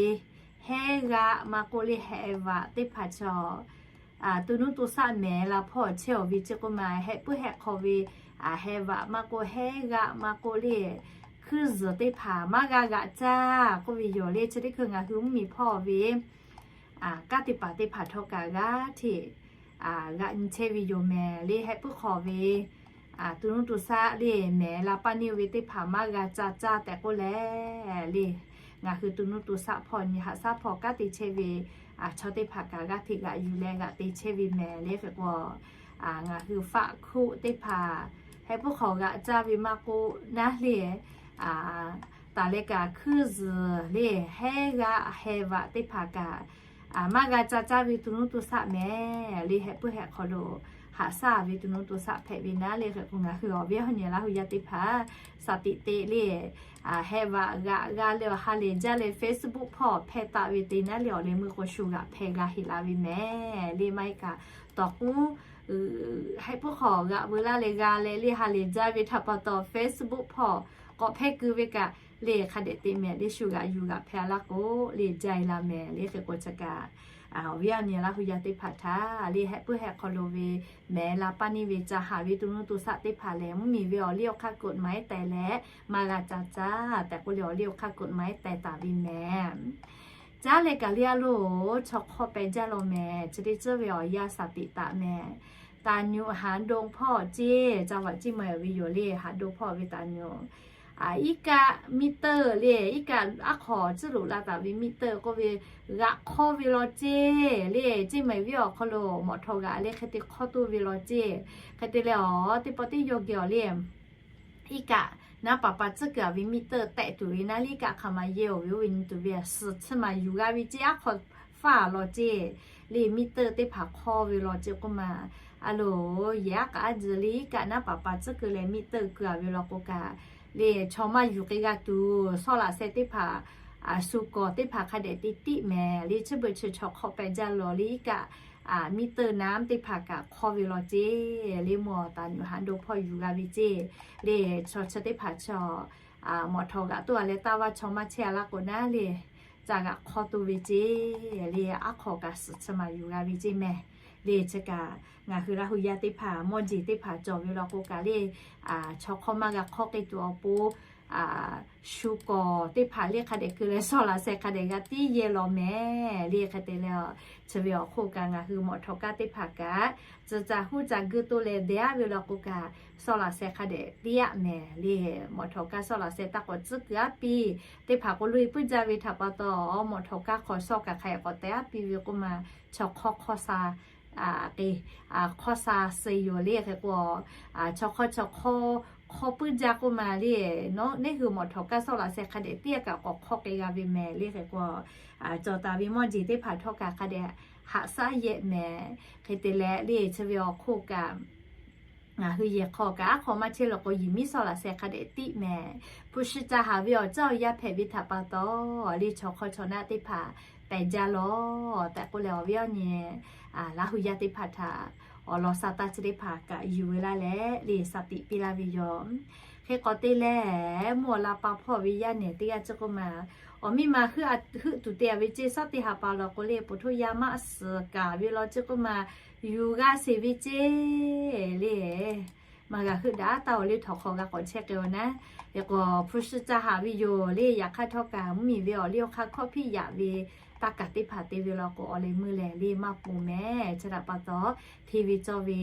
hehˉ g'aˆ maˇ k'oˆ le hehˉ vaꞈ teˇ hpaˍ chaw, to nuˇ to shaˆ mehˍ la hpawˇ chehˇ awˬ ve chi k'oˆ ma, hehˆ puiˉ hehˆ hk'aw ve hehˉ vaꞈ maˇ k'oˆ hehˉ g'aˆ maˇ k'oˆ le hkuiˉ zuhˬ teˇ hpaˍ maˇ g'a g'aꞈ caˇ k'oˆ ve yoˬ le. Chi teˇ hkui ngaˬ hui mvuhˇmiˬ hpawˇ ve kanˉ te paˍ teˇ hpaˍ htawˇ kaꞈ g'aˇ hteꞈ g'aꞈ nyi chehˇ ve yoˬ mehˍ le. Hehˆ puiˉ hk'aw ve to nuˇ to shaˆ le mehˍ la paˇ neˇ ve teˇ hpaˍ maˇ g'a ca caˇ tehꞈ k'oˆ leh le, ngaˬ hui to nuˇ to shaˆ hpawˇ nyi haꞈ shaˉ hpawˇ kanˉ te chehˇ ve chaw teˇ hpaˍ kaꞈ g'aˇ hteꞈ g'aꞈ yuˬ leh g'aꞈ te chehˇ ve mehˍ le. Hk'e k'o, ngaˬ hui faˆ hkuˆ teˇ hpaˍ hehˆ puiˉ hk'aw g'aꞈ caˇ ve maˇ k'oˆ naˉ le, taˍ leh kaꞈ hkuiˉ zuhˬ le hehˉ g'aˆ hehˉ vaꞈ teˇ hpaˍ kaꞈ maˇ g'a ca caˇ ve to nuˇ to shaˆ mehˍ le. Hehˆ puiˉ hehˆ hk'aw lo haꞈ shaˉ ve to nuˇ to shaˆ hpehꞈ ve naˉ le. Hk'e k'o ngaˬ hui awˬ viˉ awˬ nyi Laˇ hu yaˇ teˇ hpaˍ shaˍ tiꞈ te le, hehˉ vaꞈ g'aꞈ g'a leh awˬ ha lehˬ jaˇ leh Facebook hpawˇ hpehˇ taˍ ve te naˉ le awˬ leh meuˇ k'o shu g'aꞈ hpehˇ g'a heˍ la ve mehˍ le. Maˇ heˆ kaꞈ tawˍ k'uˉ hehˆ puiˉ hk'aw g'aꞈ veu laˇ leh g'a leh le ha lehˬ jaˇ ve htaꞈ pa taw Facebook hpawˇ k'awꞈ hpehˇ keu ve kaꞈ le hk'a dehꞈ te mehˍ le shu g'aꞈ yuˬ g'aꞈ hpehˇ laˇ k'o le jaˇ e la mehˍ le. Hk'e k'o chi kaꞈ awˬ viˉ awˬ nyi Laˇ hu yaˇ teˇ hpaˍ htaꞈ le hehˆ puiˉ hehˆ hk'aw lo ve mehˍ la paˇ neˇ ve ca haˍ ve to nuˇ to shaˆ teˇ hpaˍ lehˬ mvuhˇmiˬ ve awˬ liˇ awˬ hk'aˇ กฎหมาย tehˬ leh maˇ g'a ca caˇ tehꞈ k'oˆ le awˬ liˇ awˬ hk'aˇ กฎหมาย tehˬ taˍ ve mehˍ. Caˉ leh kaꞈ le a loˬ chaw hk'awˇ pehˬ jaˇ lawˬ mehˍ. Chi teˇ ceuˬ ve awˬ yanˇ shaˍ tiꞈ taˍ mehˍ. Taˍ nyuꞈ haˍ do hpawˇ ceˇ ca vaꞈ ceˇ ma ve yoˬ le. Haˍ do hpawˇ ve taˍ nyuꞈ iˉ kaˆ มิเตอร์ le, iˉ kaˆ aˉ hk'awꞈ tcuhˉ loꞈ la taˍ ve มิเตอร์ k'oˆ ve g'aꞈ hk'awˇ ve law ceˇ le. Ceˇ ma viˉ awˬ hk'aw lo mawꞈ htawꞈ g'aꞈ leh hk'e te hk'awˇ toˇ ve law ceˇ. Hk'e te leh awˬ teˇ pawˆ teˇ yawˇ geh awˬ le iˉ kaˆ naˉ paˍ paˍ tcuhˉ kuiˬ a ve มิเตอร์ tehꞈ tuˬ ve naˉ le iˉ kaˆ hk'aˬ ma yehˇ awˬ ve oˇ ve nyi tuˬ ve suhˍ chi ma yuˬ g'a ve ceˇ aˉ hk'awꞈ faˇ law ceˇ le. มิเตอร์ teˇ hpaˍ hk'awˇ ve law ceˇ k'oˆ ma, a loˬ yehˬ aˉ kaꞈ aˉ ji le iˉ kaˆ naˉ paˍ paˍ tcuhˉ kuiˬ leh มิเตอร์ kuiˬ a ve law k'o kaꞈ le chaw maˇ yuˬ k'e g'a tuˬ sawˇ laꞈ sheh teˇ hpaˍ shu kawˍ teˇ hpaˍ hk'a dehꞈ te tiˆ mehˍ le. Chi beuꞈ chi chaw hk'awˇ pehˬ jaˇ lawˬ le iˉ kaˆ มิเตอร์ naˉ teˇ hpaˍ kaꞈ hk'awˇ ve law ceˇ le. Mawˬ taˍ nyuꞈ haˍ do hpawˇ yuˬ g'a ve ceˇ le. Chaw chi teˇ hpaˍ chaw mawꞈ htawꞈ g'aꞈ toˇ a leh taˇ vaˇ chaw maˇ chehˇ a laˇ k'o naˉ le ca g'aꞈ hk'awˇ toˇ ve ceˇ le. Aˉ hk'awꞈ kaꞈ suhˍ chi ma yuˬ g'a ve ceˇ mehˍ le. Chi kaꞈ ngaˬ hui Laˇ hu yaˇ teˇ hpaˍ mawˇ jeˬ teˇ hpaˍ cawˬ ve law k'o kaꞈ le chaw hk'awˇ maˇ g'a hk'awˇ k'e tuˬ awˬ pon shu kawˍ teˇ hpaˍ le hk'a dehꞈ keu leh sawˇ laꞈ sheh hk'a dehꞈ g'a tiˉ yehˇ lawˬ mehˍ le. Hk'e te leh chi ve awˬ hk'oˆ kaꞈ ngaˬ hui mawꞈ htawꞈ kaˇ teˇ hpaˍ kaꞈ tcuh ca huˉ ca guˇ toˇ leh dehꞈ aˉ ve law k'o kaꞈ sawˇ laꞈ sheh hk'a dehꞈ tiˉ yaꞈ mehˍ le. Mawꞈ htawꞈ kaˇ sawˇ laꞈ sheh taˇ k'awꞈ tcuhˉ kuiˬ aˉ piˇ teˇ hpaˍ k'o loꞈ e puiˉ jaˇ ve htaꞈ pa taw mawꞈ htawꞈ kaˇ hk'awꞈ sawˇ kaꞈ hk'a dehꞈ k'awꞈ te aˉ piˇ ve k'oˆ ma, chaw hk'awˇ hk'awˇ sha k'e hk'awˇ sha suh yoˬ le. Hk'e k'o chaw hk'awˇ chaw hk'awˇ hk'awˇ puiˉ jaˇ k'oˆ ma le. Neˉ hui mawꞈ htawꞈ kaˇ sawˇ laꞈ sheh hk'a dehꞈ tiˉ yaꞈ kaꞈ k'awꞈ hk'awˇ k'e g'a ve mehˍ le. Hk'e k'o cawˬ taˍ ve mawˇ jeˬ teˇ hpaˍ htawˇ kaꞈ hk'a dehꞈ haꞈ shaˉ yehˆ mehˍ. Hk'e te leh le chi ve awˬ hk'oˆ kaꞈ ngaˬ hui yehˬ hk'aw kaꞈ aˉ hk'awꞈ maˇ chehˇ law k'o yehˬ miˉ sawˇ laꞈ sheh hk'a dehꞈ tiˉ mehˍ. Hpu shi ca haˍ ve awˬ caˇ awˬ yanˇ hpehꞈ ve htaꞈ pa taw le chaw hk'awˇ chaw naˆ teˇ hpaˍ pehˬ jaˇ lawˬ tehꞈ k'oˆ leh awˬ viˉ awˬ nyi Laˇ hu yaˇ teˇ hpaˍ htaꞈ awˬ lawn sha taˇ chi teˇ hpaˍ kaꞈ yuˬ ve laˇ leh le sha tiꞈ piˇ laˇ ve yoˬ. Hk'e k'awꞈ te leh mvuhˇ awˬ la pa hpawˇ ve yaˇ nehˬ teˇ g'aˇ chi k'oˆ ma, awˬ miˇ ma heuˆ tuˬ te a ve ceˇ shaˉ teˇ ha pa law k'o le po htoˇ yaˇ maˇ suhˍ kaˍ ve law ceˇ k'oˆ ma, yuˬ g'a sheˍ ve ceˇ le. Maˇ g'a heuˆ daꞈ taˇ awˬ le htawnˍ hk'aw g'a k'awꞈ chehˇ k'ai awˬ naˉ, hk'e k'o hpu shi ca haˍ ve yoˬ le. Yaꞈ hk'aˇ htawˇ kaꞈ mvuhˇmiˬ ve awˬ liˇ awˬ hk'aˇ hkawˇ hpiˇ yaꞈ ve taˇ kaˍ teˇ hpaˍ te ve law k'o awˬ leh meuˇ lehˬ le maˇ ponˬ mehˍ. Chi htaꞈ pa taw hteˇ ve cawˇ ve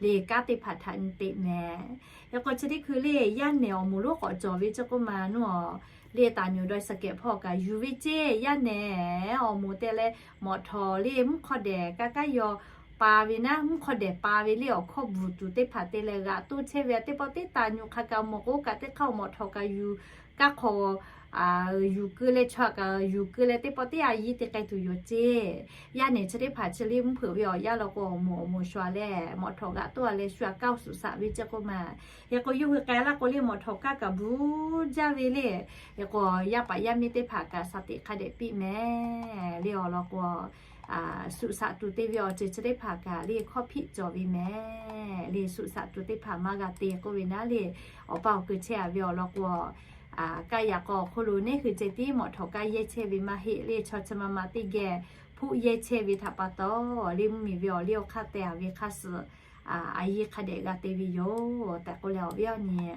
le kanˉ teˇ hpaˍ htaꞈ nyi teꞈ mehˍ. Hk'e k'o chi teˇ hkui le yaˇ nehˬ awˬ moˍ lonˉ k'awꞈ cawˬ ve chi k'oˆ ma nuˇ a, le taˍ nyuˬ dawˇ shaˍ kehꞈ hpawˇ kaꞈ yuˬ ve ceˇ yaˇ nehˬ awˬ moˍ te leh mawꞈ htawˍ le mvuhˇ hk'aw dehꞈ kaˇ kaˇ yaw pa ve naˉ mvuhˇ hk'aw dehꞈ pa ve le awˬ hkawˇ bvuhˬ tuˬ teˇ hpaˍ te leh g'aꞈ toˇ chehˇ ve teˇ pawˆ teˇ taˍ nyuˬ hk'a kaꞈ mawˬ k'o kaꞈ teˇ hk'aˇ awˬ mawꞈ htawˍ kaꞈ yuˬ kaˇ hk'awꞈ yuˬ keu leh chaw kaꞈ yuˬ keu leh teˇ pawˆ teˇ yanˇ yiˇ te k'ai tuˬ yoˬ ceˇ. Yaˇ nehˬ chi teˇ hpaˍ chi liˇ mvuhˇ hpeuꞈ ve awˬ yanˇ law k'o, awˬ moˍ awˬ moˍ shuˍ leh mawꞈ htawꞈ g'aꞈ toˆ a leh shu a kaˇ suꞈ saꞈ ve ceˇ k'oˆ ma. Hk'e k'o yawˇ hui k'ai laˇ k'o le mawꞈ htawꞈ kaˇ kaꞈ bvuhˇ jaˇ ve le. Hk'e k'o yaˇ paˍ yaˇ miˇ teˇ hpaˍ kaꞈ shaˍ tiꞈ hk'a dehꞈ piˇ mehˍ le awˬ lawn k'o, suꞈ saꞈ tuˬ te ve awˬ ceuˬ chi teˇ hpaˍ kaꞈ le hkawˇ hpiˆ cawˬ ve mehˍ le. Suꞈ saꞈ tuˬ teˇ hpaˍ maˇ g'a te k'oˆ ve naˉ le, awˬ pa awˬ keu chehˇ a ve awˬ lawn k'o, kaˇ yaꞈ k'aw awˬ hk'oˆ lo neˉ hui ceh tiˉ mawꞈ htawꞈ kaˇ yehˇ chehˇ ve maˇ heˆ le. Chaw chi ma ma teˇ geh hpoˆ yehˇ chehˇ ve htaꞈ pa taw le mvuhˇmiˬ ve awˬ liˇ awˬ hk'aˇ teh a ve hk'aˇ suh a yiˇ hk'a dehꞈ g'a te ve yoˬ tehꞈ k'oˆ leh awˬ viˉ awˬ nyi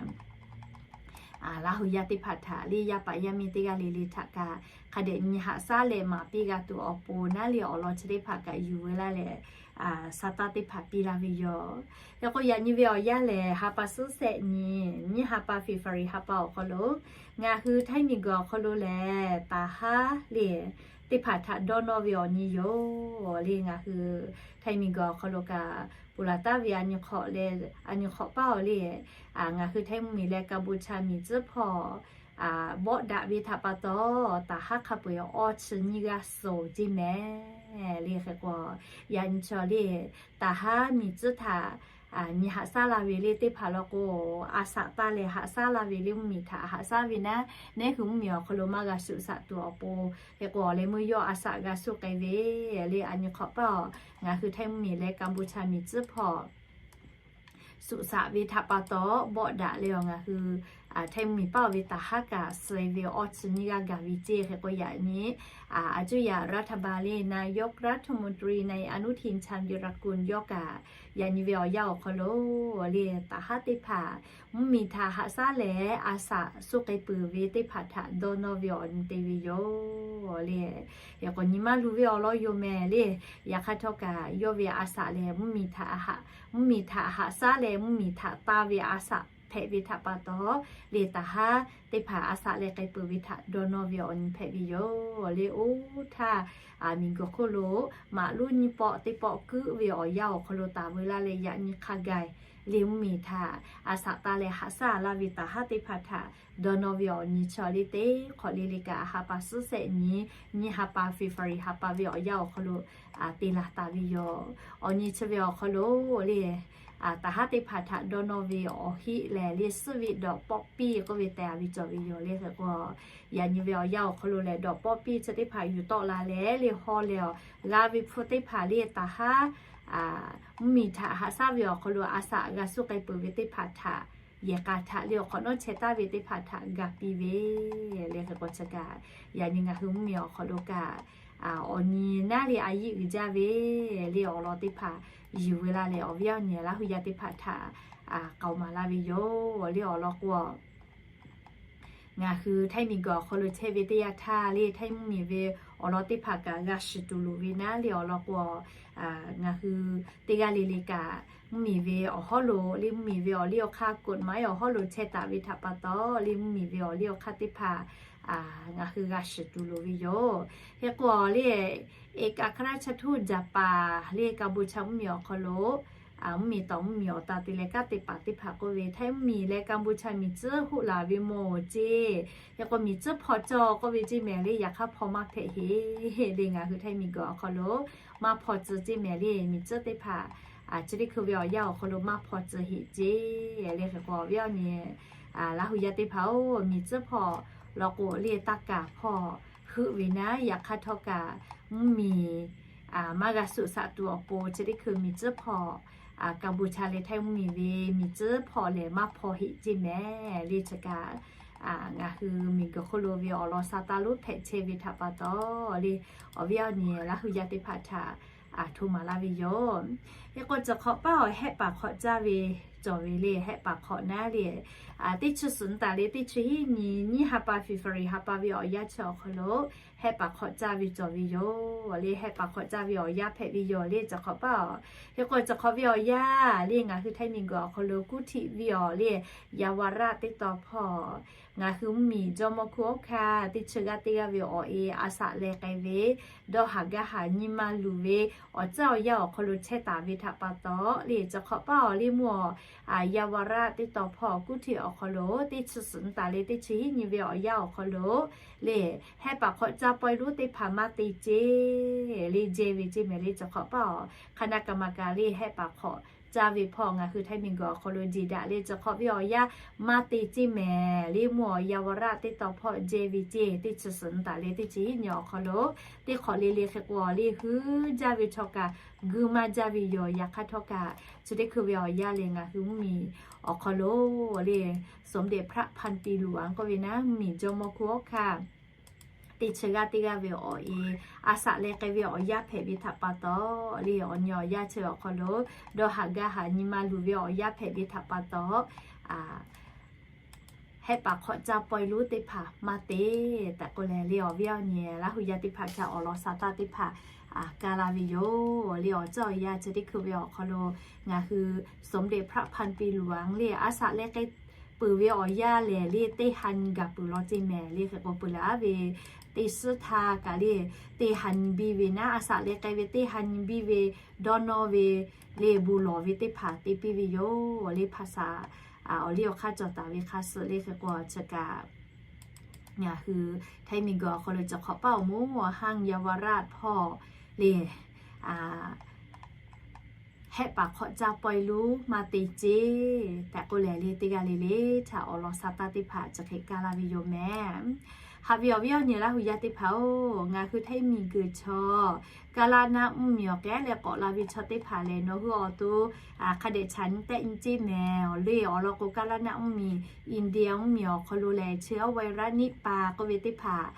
Laˇ hu yaˇ teˇ hpaˍ htaꞈ le yaˇ paˍ yaˇ miˇ teˇ g'aˇ le le htaꞈ kaꞈ hk'a dehꞈ nyi haꞈ shaˉ leh maˍ piˇ g'a tuˬ awˬ pon naˉ le awˬ lawn chi teˇ hpaˍ kaꞈ yuˬ ve laˇ leh, sa taˇ teˇ hpaˍ piˇ laˇ ve yoˬ. Hk'e k'o yaꞈ nyi ve awˬ yanˇ lehˬ ha pa suhˉ shehˆ nyi, nyiˇ ha pa February ha pa awˬ hk'aw lo ngaˬ hui Htaiˇ miˬguiˬ awˬ hk'aw lo lehˬ taˍ haˉ le teˇ hpaˍ htaꞈ dawˇ nawˇ ve awˬ nyi yoˬ le. Ngaˬ hui Htaiˇ miˬguiˬ awˬ hk'aw lo kaꞈ ponˬ laˬ taˍ ve a nyi hk'awꞈ leh a nyi hk'awꞈ paˉ awˬ le, ngaˬ hui Htaiˇ mvuhˇmiˬ leh Kaˍbuˍchaˍ miˬ tcuhˉ hpawˇ bawˆ daꞈ ve htaꞈ pa taw, taˍ haˉ hk'a peu-eˬ awˇ chi nyiˇ g'aˇ suhˍ ceˇ mehˍ le. Hk'e k'o yaꞈ nyi chaw le taˍ haˉ miˬ tcuhˉ htaꞈ nyi haꞈ shaˉ laˇ ve le teˇ hpaˍ law k'o, a shaꞈ taˇ leh haꞈ shaˉ laˇ ve le mvuhˇmiˬ htaꞈ haꞈ shaˉ ve naˉ, neˉ hui mvuhˇmiˬ awˬ hk'aw lo maˇ g'a shuꞈ shaꞈ tuˬ awˬ pon, hk'e k'o awˬ leh meuˇ yawˇ a shaꞈ g'a suh k'ai ve le. A nyi hk'awꞈ paˉ awˬ ngaˬ hui Htaiˇ mvuhˇmiˬ leh Kaˍbuˍchaˍ miˬ tcuhˉ hpawˇ suhˍ shaꞈ ve htaꞈ pa taw bawˆ daꞈ leh awˬ ngaˬ hui Htaiˇ mvuhˇmiˬ paˉ awˬ ve taˍ haˉ kaꞈ suh ve awˇ chi nyiˇ g'aˇ gaˬ ve ceˇ. Hk'e k'o yaꞈ nyi a cuˇ yaꞈ รัฐบาล le นายกรัฐมนตรี นายอนุทิน ชาญวีรกูล yawˇ kaꞈ yaꞈ nyi ve awˬ yanˇ awˬ hk'aw lo le taˍ haˉ teˇ hpaˍ mvuhˇmiˬ htaꞈ haꞈ shaˉ leh a shaꞈ suh k'ai peuˬ ve teˇ hpaˍ htaꞈ dawˇ nawˇ ve awˬ nyi te ve yoˬ le. Hk'e k'o nyi maˇ luˬ ve awˬ lawn yoˬ mehˍ le. Yaꞈ hk'aˇ htawˇ kaꞈ yawˇ ve a shaꞈ leh mvuhˇmiˬ htaꞈ haꞈ shaˉ leh mvuhˇmiˬ htaꞈ taˇ ve a shaꞈ hpehꞈ ve htaꞈ pa taw le taˍ haˉ teˇ hpaˍ a shaꞈ leh k'ai peuˬ ve htaꞈ dawˇ nawˇ ve awˬ nyi hpehꞈ ve yoˬ le. Oˇ htaˇ miˬguiˬ hk'oˆ lo maꞈ luˉ nyiˇ pawˆ teˇ pawˆ kuiˉ ve awˬ yanˇ awˬ hk'aw lo taˍ veu laˇ leh yaꞈ nyi hk'a gaˬ le mvuhˇmiˬ htaꞈ a shaꞈ taˇ leh haꞈ shaˉ laˇ ve taˍ haˉ teˇ hpaˍ htaꞈ dawˇ nawˇ ve awˬ nyi chaw le teˇ hk'awꞈ le le kaꞈ ha pa suhˉ shehˆ nyi, nyiˇ ha pa February ha pa ve awˬ yanˇ awˬ hk'aw lo te laˬ taˍ ve yoˬ. Awˬ nyi chi ve awˬ hk'aw lo le taˍ haˉ teˇ hpaˍ htaꞈ dawˇ nawˇ ve awˬ heˆ lehˬ le suhˉ ve dawꞈ pawˆ piˇ k'oˆ ve teh a ve cawˬ ve yoˬ le. Hk'e k'o yaꞈ nyi ve awˬ yanˇ awˬ hk'aw lo lehˬ dawꞈ pawˆ piˇ chi teˇ hpaˍ yuˬ tawˆ la leh le haw leh awˬ g'a ve hpu teˇ hpaˍ le taˍ haˉ mvuhˇmiˬ htaꞈ haꞈ shaˉ ve awˬ hk'aw lo a shaꞈ g'a suh k'ai peuˬ ve teˇ hpaˍ htaꞈ yehˬ k'a htaꞈ le awˬ hk'awꞈ nawˉ chehˇ taˍ ve teˇ hpaˍ htaꞈ ga piˇ ve le. Hk'e k'o chi kaꞈ yaꞈ nyi ngaˬ hui mvuhˇmiˬ awˬ hk'aw lo kaꞈ awˬ nyi naˉ le a yiˆ uiˍ jaˇ ve le awˬ lawn teˇ hpaˍ yuˬ veu laˇ leh awˬ viˉ awˬ nyi Laˇ hu yaˇ teˇ hpaˍ htaꞈ k'aoˍ maˍ laˇ ve yoˬ le. Awˬ lawn k'o ngaˬ hui Htaiˇ miˬguiˬ awˬ hk'aw lo chehˇ ve teˇ yanˇ htaˇ le Htaiˇ mvuhˇmiˬ ve awˬ lawn teˇ hpaˍ kaꞈ g'a shiˍ tuˬ loˍ ve naˉ le awˬ lawn k'o ngaˬ hui teˇ g'aˇ le le kaꞈ mvuhˇmiˬ ve awˬ hawˉ lo le mvuhˇmiˬ ve awˬ liˇ awˬ hk'aˇ กฎหมาย awˬ hawˉ lo chehˇ taˍ ve htaꞈ pa taw le mvuhˇmiˬ ve awˬ liˇ awˬ hk'aˇ teˇ hpaˍ ngaˬ hui g'a shiˍ tuˬ loˍ ve yoˬ. Hk'e k'o le เอกอัครราชทูต Japan le Kaˍbuˍchaˍ mvuhˇmiˬ awˬ hk'aw lo mvuhˇmiˬ tawˍ mvuhˇmiˬ awˬ ta te leh kanˉ te paˍ teˇ hpaˍ k'oˆ ve Htaiˇ mvuhˇmiˬ leh Kaˍbuˍchaˍ miˬ tcuhˉ hoˆ laˬ ve mawˬ ceˇ. Hk'e k'o miˬ tcuhˉ hpaw cawˇ k'oˆ ve ceˇ mehˍ le. Yaꞈ hk'aˇ hpaw maˇ hpehꞈ heˆ le. Ngaˬ hui Htaiˇ miˬguiˬ awˬ hk'aw lo maˇ hpaw tcuh ceˇ mehˍ le. Miˬ tcuhˉ teˇ hpaˍ chi teˇ hkui ve awˬ yanˇ awˬ hk'aw lo maˇ hpaw tcuh heˆ ceˇ le. Hk'e k'o awˬ viˉ awˬ nyi Laˇ hu yaˇ teˇ hpaˍ-oˬ, miˬ tcuhˉ hpaw law k'o le taˇ kaˍ hpawˇ heuˆ ve naˉ. Yaꞈ hk'aˇ htawˇ kaꞈ mvuhˇmiˬ maˇ g'a suh shaꞈ tuˬ awˬ pon chi teˇ hkui miˬ tcuhˉ hpaw Kaˍbuˍchaˍ leh Htaiˇ mvuhˇmiˬ ve miˬ tcuhˉ hpaw lehˬ maˇ hpaw heˆ ceˇ mehˍ le. Chi kaꞈ ngaˬ hui miˬguiˬ hk'oˆ lo ve awˬ lawn sa taˇ lonˉ hpehꞈ chehˇ ve htaꞈ pa taw le awˬ viˉ awˬ nyi Laˇ hu yaˇ teˇ hpaˍ htaꞈ hto maˍ laˇ ve yoˬ. Hk'e k'o chi hk'awꞈ paˉ awˬ hehˆ paˍ hk'awꞈ caˇ ve cawˬ ve le. Hehˆ paˍ hk'awꞈ naˉ le teˇ chi suhˍ taˍ le teˇ chi hiˉ nyi nyiˇ ha pa February ha pa ve awˬ yanˇ chi awˬ hk'aw lo hehˆ paˍ hk'awꞈ caˇ ve cawˬ ve yoˬ le. Hehˆ paˍ hk'awꞈ caˇ ve awˬ yanˇ hpehꞈ ve yoˬ le. Chi hk'awꞈ paˉ awˬ hk'e k'o chi hk'awꞈ ve awˬ yanˇ le ngaˬ hui Htaiˇ miˬguiˬ awˬ hk'aw lo กรุงเทพ ve awˬ le เยาวราช teˇ tawn hpawˇ ngaˬ hui mvuhˇmiˬ jawˇmawˇ hkunˉ hawˉ hkanˇ teˇ chi g'aˇ teˇ g'aˇ ve awˬ e a shaꞈ leh k'ai ve dawˇ haˍ gaˇ haˍ nyi ma luˬ ve awˬ tcuhˉ awˬ yanˇ awˬ hk'aw lo chehˇ taˍ ve htaꞈ pa taw le chi hk'awꞈ paˉ awˬ le mvuhˇ awˬ Yaˇ vaˇ raˆ teˇ taw hpawˇ kuˇ htiꞈ awˬ hk'aw lo teˇ chi suhˍ nyi taˍ leh teˇ chi hiˉ nyi ve awˬ yanˇ awˬ hk'aw lo le, hehˆ paˍ hk'awꞈ caˇ pawehˇ lonˉ teˇ hpaˍ maˇ te ceˇ le, jehˇ ve ceˇ mehˍ le. Chi hk'awꞈ paˇ awˬ hk'aˬ naˆ kaˍ maˍ kaˍ le, hehˆ paˍ hk'awꞈ caˇ ve hpawˇ ngaˬ hui Htaiˇ miˬguiˬ awˬ hk'aw lo jeˬ daꞈ le. Chi hk'awꞈ ve awˬ yanˇ maˇ te ceˇ mehˍ le, mvuhˇ awˬ yaˇ vaˇ raˆ teˇ taw hpawˇ jehˇ ve ceˇ, teˇ chi suhˍ nyi taˍ leh teˇ chi hiˉ nyi awˬ hk'aw lo teˇ hk'awꞈ le le hk'e k'o le, hui jaˇ ve chaw kaꞈ gu maˇ jaˇ ve yoˬ. Yaꞈ hk'aˇ htawˇ kaꞈ chi teˇ hkui ve awˬ yanˇ lehˬ ngaˬ hui mvuhˇ miˬ awˬ hk'aw lo le, สมเด็จพระพันปีหลวง k'oˆ ve naˉ, mvuhˇ miˬ jawˇmawˇ hkunˉ hawˉ hkanˇ teˇ chi g'aˇ teˇ g'aˇ ve awˬ e, a shaꞈ leh k'ai ve awˬ yanˇ hpehꞈ ve htaꞈ pa taw le, awˬ nyi awˬ yanˇ chi awˬ hk'aw lo dawˇ haˍ gaˇ haˍ nyi ma luˬ ve awˬ yanˇ hpehꞈ ve htaꞈ pa taw, hehˆ paˍ hk'awꞈ caˇ pawehˇ lonˉ teˇ hpaˍ maˇ te tehꞈ k'oˆ leh le, awˬ viˉ awˬ nyi Laˇ hu yaˇ teˇ hpaˍ htaꞈ awˬ lawn saˍ taˇ teˇ hpaˍ kaˇ laˇ ve yoˬ le. Awˬ ceuˬ awˬ yanˇ chi teˇ hkui ve awˬ hk'aw lo ngaˬ hui สมเด็จพระพันปีหลวง le, a shaꞈ leh k'ai peuˬ ve awˬ yanˇ lehˬ le, teˇ ha nyi gaˬ peuˬ law ceˇ mehˍ le. Hk'e k'o peuˬ leh aˉ ve teˇ suhˉ htaˇ kaꞈ le, teˇ ha nyi biˇ ve naˉ, a shaꞈ leh k'ai ve teˇ ha nyi biˇ ve dawˇ nawˇ ve le, bon lawˬ ve teˇ hpaˍ te piˇ ve yoˬ le. Hpaˍ saˍ awˬ liˇ awˬ hk'aˇ cawˬ taˍ ve hk'a suh le. Hk'e k'o chi kaꞈ ngaˬ hui Htaiˇ miˬguiˬ awˬ hk'aw lo chi hk'awꞈ paˇ awˬ moˍ awˬ haˉ yaˇ vaˇ raˆ hpawˇ le, hehˆ paˍ hk'awꞈ caˇ pawehˇ lonˉ maˇ te ceˇ tehꞈ k'oˆ leh le, teˇ g'aˇ le le htaꞈ awˬ lawn saˍ taˇ teˇ hpaˍ chi hk'e kaˇ laˇ ve yoˬ mehˍ. Haꞈ ve awˬ viˉ awˬ nyi Laˇ hu yaˇ teˇ hpaˍ-oˬ, ngaˬ hui Htaiˇ miˬguiˬ chaw kaˇ laˇ naˆ mvuhˇ miˬ awˬ k'ehˉ leh k'awꞈ la ve chaw teˇ hpaˍ lehˬ, nawˬ hui awˬ to hk'a dehꞈ chaꞈ nyi tehˆ nyi ceˇ mehˍ le. Awˬ lawn k'o, kaˇ laˇ naˆ mvuhˇ miˬ, India mvuhˇ miˬ awˬ hk'aw lo lehˬ, chi awˇ vaˇ raˆ niˆ pa k'oˆ ve teˇ hpaˍ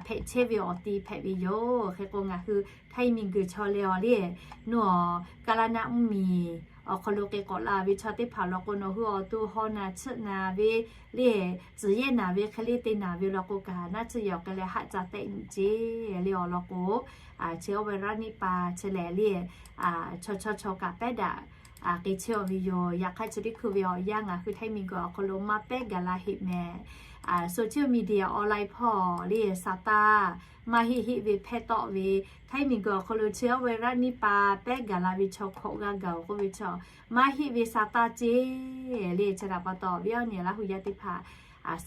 hpehꞈ chehˇ ve awˬ ti hpehꞈ ve yoˬ. Hk'e k'o ngaˬ hui Htaiˇ miˬguiˬ chaw lehˬ awˬ le, nawˬ kaˇ laˇ naˆ mvuhˇ miˬ awˬ hk'aw lo k'ai k'awꞈ la ve chaw teˇ hpaˍ law k'o, nawˬ hui awˬ to haw naˬ chiˆ naˬ ve le, tcuhˍ yehˇ naˬ ve hk'e le te naˬ ve law k'o kaꞈ, naˆ tsuhˇ yaꞈ awˬ k'ai leh haˆ ca tehˆ nyi ceˇ le. Awˬ lawn k'o, chi awˇ vaˇ raˆ niˆ pa chi lehˬ le, chaw chaw chaw kaꞈ pehˉ daꞈ k'ai chehˇ ve yoˬ. Yaꞈ hk'aˇ chi teˇ hkui ve awˬ yanˇ ngaˬ hui Htaiˇ miˬguiˬ awˬ hk'aw lo maˇ pehˉ gaˬ la heˆ mehˍ. Social media online hpawˇ le, saˍ taˇ maˇ heˆ heˆ ve hpehˇ tawˆ ve, Htaiˇ miˬguiˬ awˬ hk'aw lo chi awˇ vaˇ raˆ niˆ pa pehˉ gaˬ la ve chaw hkawꞈ g'a gaˬ-oˬ k'oˆ ve chaw, maˇ heˆ ve saˍ taˇ ceˇ le. Chi htaꞈ pa taw viˉ awˬ nyi Laˇ hu yaˇ teˇ hpaˍ,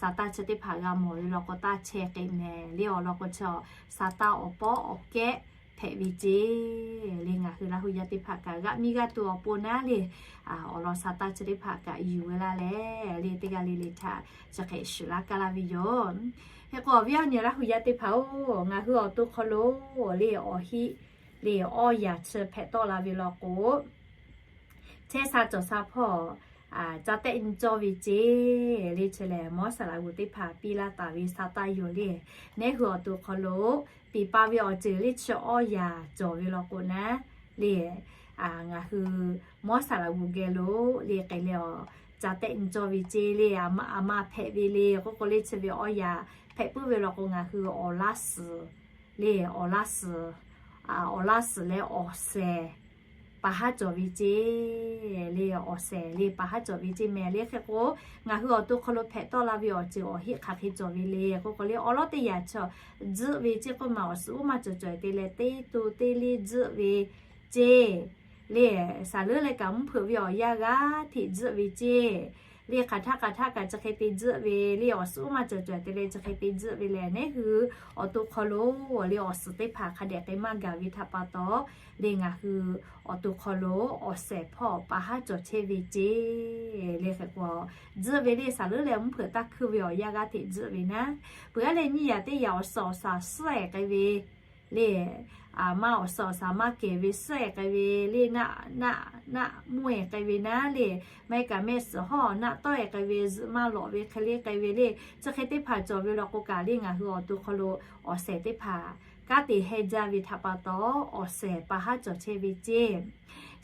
saˍ taˇ chi teˇ hpaˍ g'a mawˬ ve law k'o, taˇ chehˇ k'ai mehˍ le. Awˬ lawn k'o, chaw saˍ taˇ awˬ pawˉ awˬ kehˉ hpehꞈ ve ceˇ le. Ngaˬ hui Laˇ hu yaˇ teˇ hpaˍ kaꞈ g'aꞈ miˇ g'aˇ tuˬ awˬ pon naˉ le, awˬ lawn saˍ taˇ chi teˇ hpaˍ kaꞈ yuˬ ve laˇ leh le, teˇ g'aˇ le le htaꞈ chi hk'e shuˍ laˇ kaˇ laˇ ve yoˬ. Hk'e k'o viˉ awˬ nyi Laˇ hu yaˇ teˇ hpaˍ-oˬ, ngaˬ hui awˬ to hk'aw lo le awˬ heˆ le awˇ yaꞈ chi hpehꞈ tawˆ la ve law k'o, chehˇ sha cawˬ sha hpawˇ ca tehˆ nyi cawˇ ve ceˇ le. Chi lehˬ mawˇ saˍ laꞈ g'uˬ teˇ hpaˍ piˇ laˇ taˍ ve saˍ taˇ yoˬ le. Neˉ hui awˬ to hk'aw lo piˍ pa ve awˬ ceuˬ le chi awˇ yaꞈ cawˬ ve law k'o naˉ le, ngaˬ hui mawˇ saˍ laꞈ g'uˬ geh lo le k'ai leh awˬ ca tehˆ nyi cawˇ ve ceˇ le. Aˬ ma hpehꞈ ve le k'oˆ k'o le, chi ve awˇ yaꞈ hpehꞈ puiˉ ve law k'o, ngaˬ hui awˬ laˇ suhˍ le, awˬ laˇ suhˍ, awˬ laˇ suhˍ leh awˬ shehˍ pa haˉ cawˬ ve ceˇ le. Awˬ shehˍ le pa haˉ cawˬ ve ceˇ mehˍ le. Hk'e k'o, ngaˬ hui awˬ to hk'aw lo hpehꞈ tawˆ la ve awˬ ceuˬ awˬ heˆ hk'aˬ hk'e cawˬ ve le k'oˆ k'o le, awˬ lawˉ teˇ yaꞈ chaw tzuhˆ ve ceˇ k'oˆ ma awˬ suhˍ uˉ maˇ cawˬ cawˬ te leh teˇ to teˇ liˇ tzuhˆ ve ceˇ le. Saˍ leuˉ leh kaꞈ mvuhˇ hpeuꞈ ve awˬ yanˇ g'aˇ hteꞈ tzuhˆ ve ceˇ le. Hk'aˬ htaˇ hk'aˬ htaˇ kaꞈ chi hk'e te tzuhˆ ve le. Awˬ suhˍ uˉ maˇ cawˬ cawˬ te leh chi hk'e te tzuhˆ ve lehˬ, neˉ hui awˬ to hk'aw lo le awˬ suhˍ teˇ hpaˍ hk'a dehꞈ k'ai maˇ gaˬ ve htaꞈ pa taw le, ngaˬ hui awˬ to hk'aw lo awˬ shehˍ hpawˇ pa haˉ cawˬ chehˇ ve ceˇ le. Hk'e k'o, tzuhˆ ve le saˍ leuˉ leh mvuhˇ hpeuꞈ taˇ hkuiˇ ve awˬ yanˇ g'aˇ hteꞈ tzuhˆ ve naˉ, peuˬ aˉ leh nyiˇ yaꞈ teˇ yaꞈ awˬ suhˍ awˬ shaˍ suhˉ-ehˍ k'ai ve le, maˇ awˬ suhˍ awˬ shaˍ maˇ kehˬ ve suhˉ-ehˍ k'ai ve le, naˆ naˆ naˆ mvuhˇ-ehˍ k'ai ve naˉ le, maˇ heˆ kaꞈ mehˆ suhˍ hawˉ naˆ tawˆ-ehˍ k'ai ve, zuhꞈ maˇ lawꞈ ve hk'e le k'ai ve le, chi hk'e teˇ hpaˍ cawˬ ve law k'o kaꞈ le, ngaˬ hui awˬ to hk'aw lo awˬ shehˍ teˇ hpaˍ kanˉ te heh jaˇ ve htaꞈ pa taw, awˬ shehˍ pa haˉ cawˬ chehˇ ve ceˇ.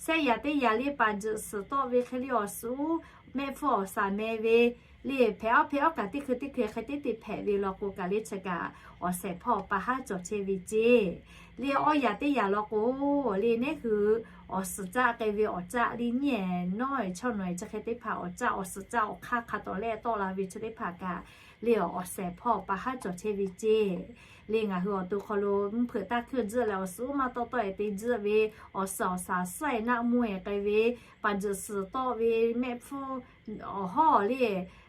Shehˆ yaꞈ teˇ yaꞈ le paˍ juꞈ suhˍ tawˆ ve hk'e le awˬ suhˍ mehˆ hpfuhˇ awˬ shaˍ meh ve le, hpehꞈ awˉ hpehꞈ awˉ kaꞈ teˇ hkui teˇ hkui hk'e teˉ te hpehꞈ ve law k'o kaꞈ le, chi kaꞈ awˬ shehˍ hpawˇ pa haˉ cawˬ chehˇ ve ceˇ. Le awˇ yaꞈ teˇ yaꞈ law k'o le, neˉ hui awˬ suhˍ caˆ k'ai ve awˬ caˆ le nyiˇ-ehˍ nawˉ-ehˍ chaw nawˬ-ehˍ chi hk'e teˇ hpaˍ awˬ caˆ awˬ suhˍ caˆ awˬ hk'aˇ hk'a tawˍ leh tawˆ la ve chi teˇ hpaˍ kaꞈ le awˬ shehˍ hpawˇ pa haˉ cawˬ chehˇ ve ceˇ. Le ngaˬ hui awˬ to hk'aw lo mvuhˇ hpeuꞈ taˇ hkuiˇ tzuhˆ leh awˬ suhˉ maˇ tawˇ tawˆ-e te tzuhˆ ve, awˬ suhˍ awˬ shaˍ suhˉ-e naˆ mvuhˇ-e k'ai ve, paˍ juˬ suhˍ tawˆ ve mehˆ hpfuhˇ awˬ hawˉ le,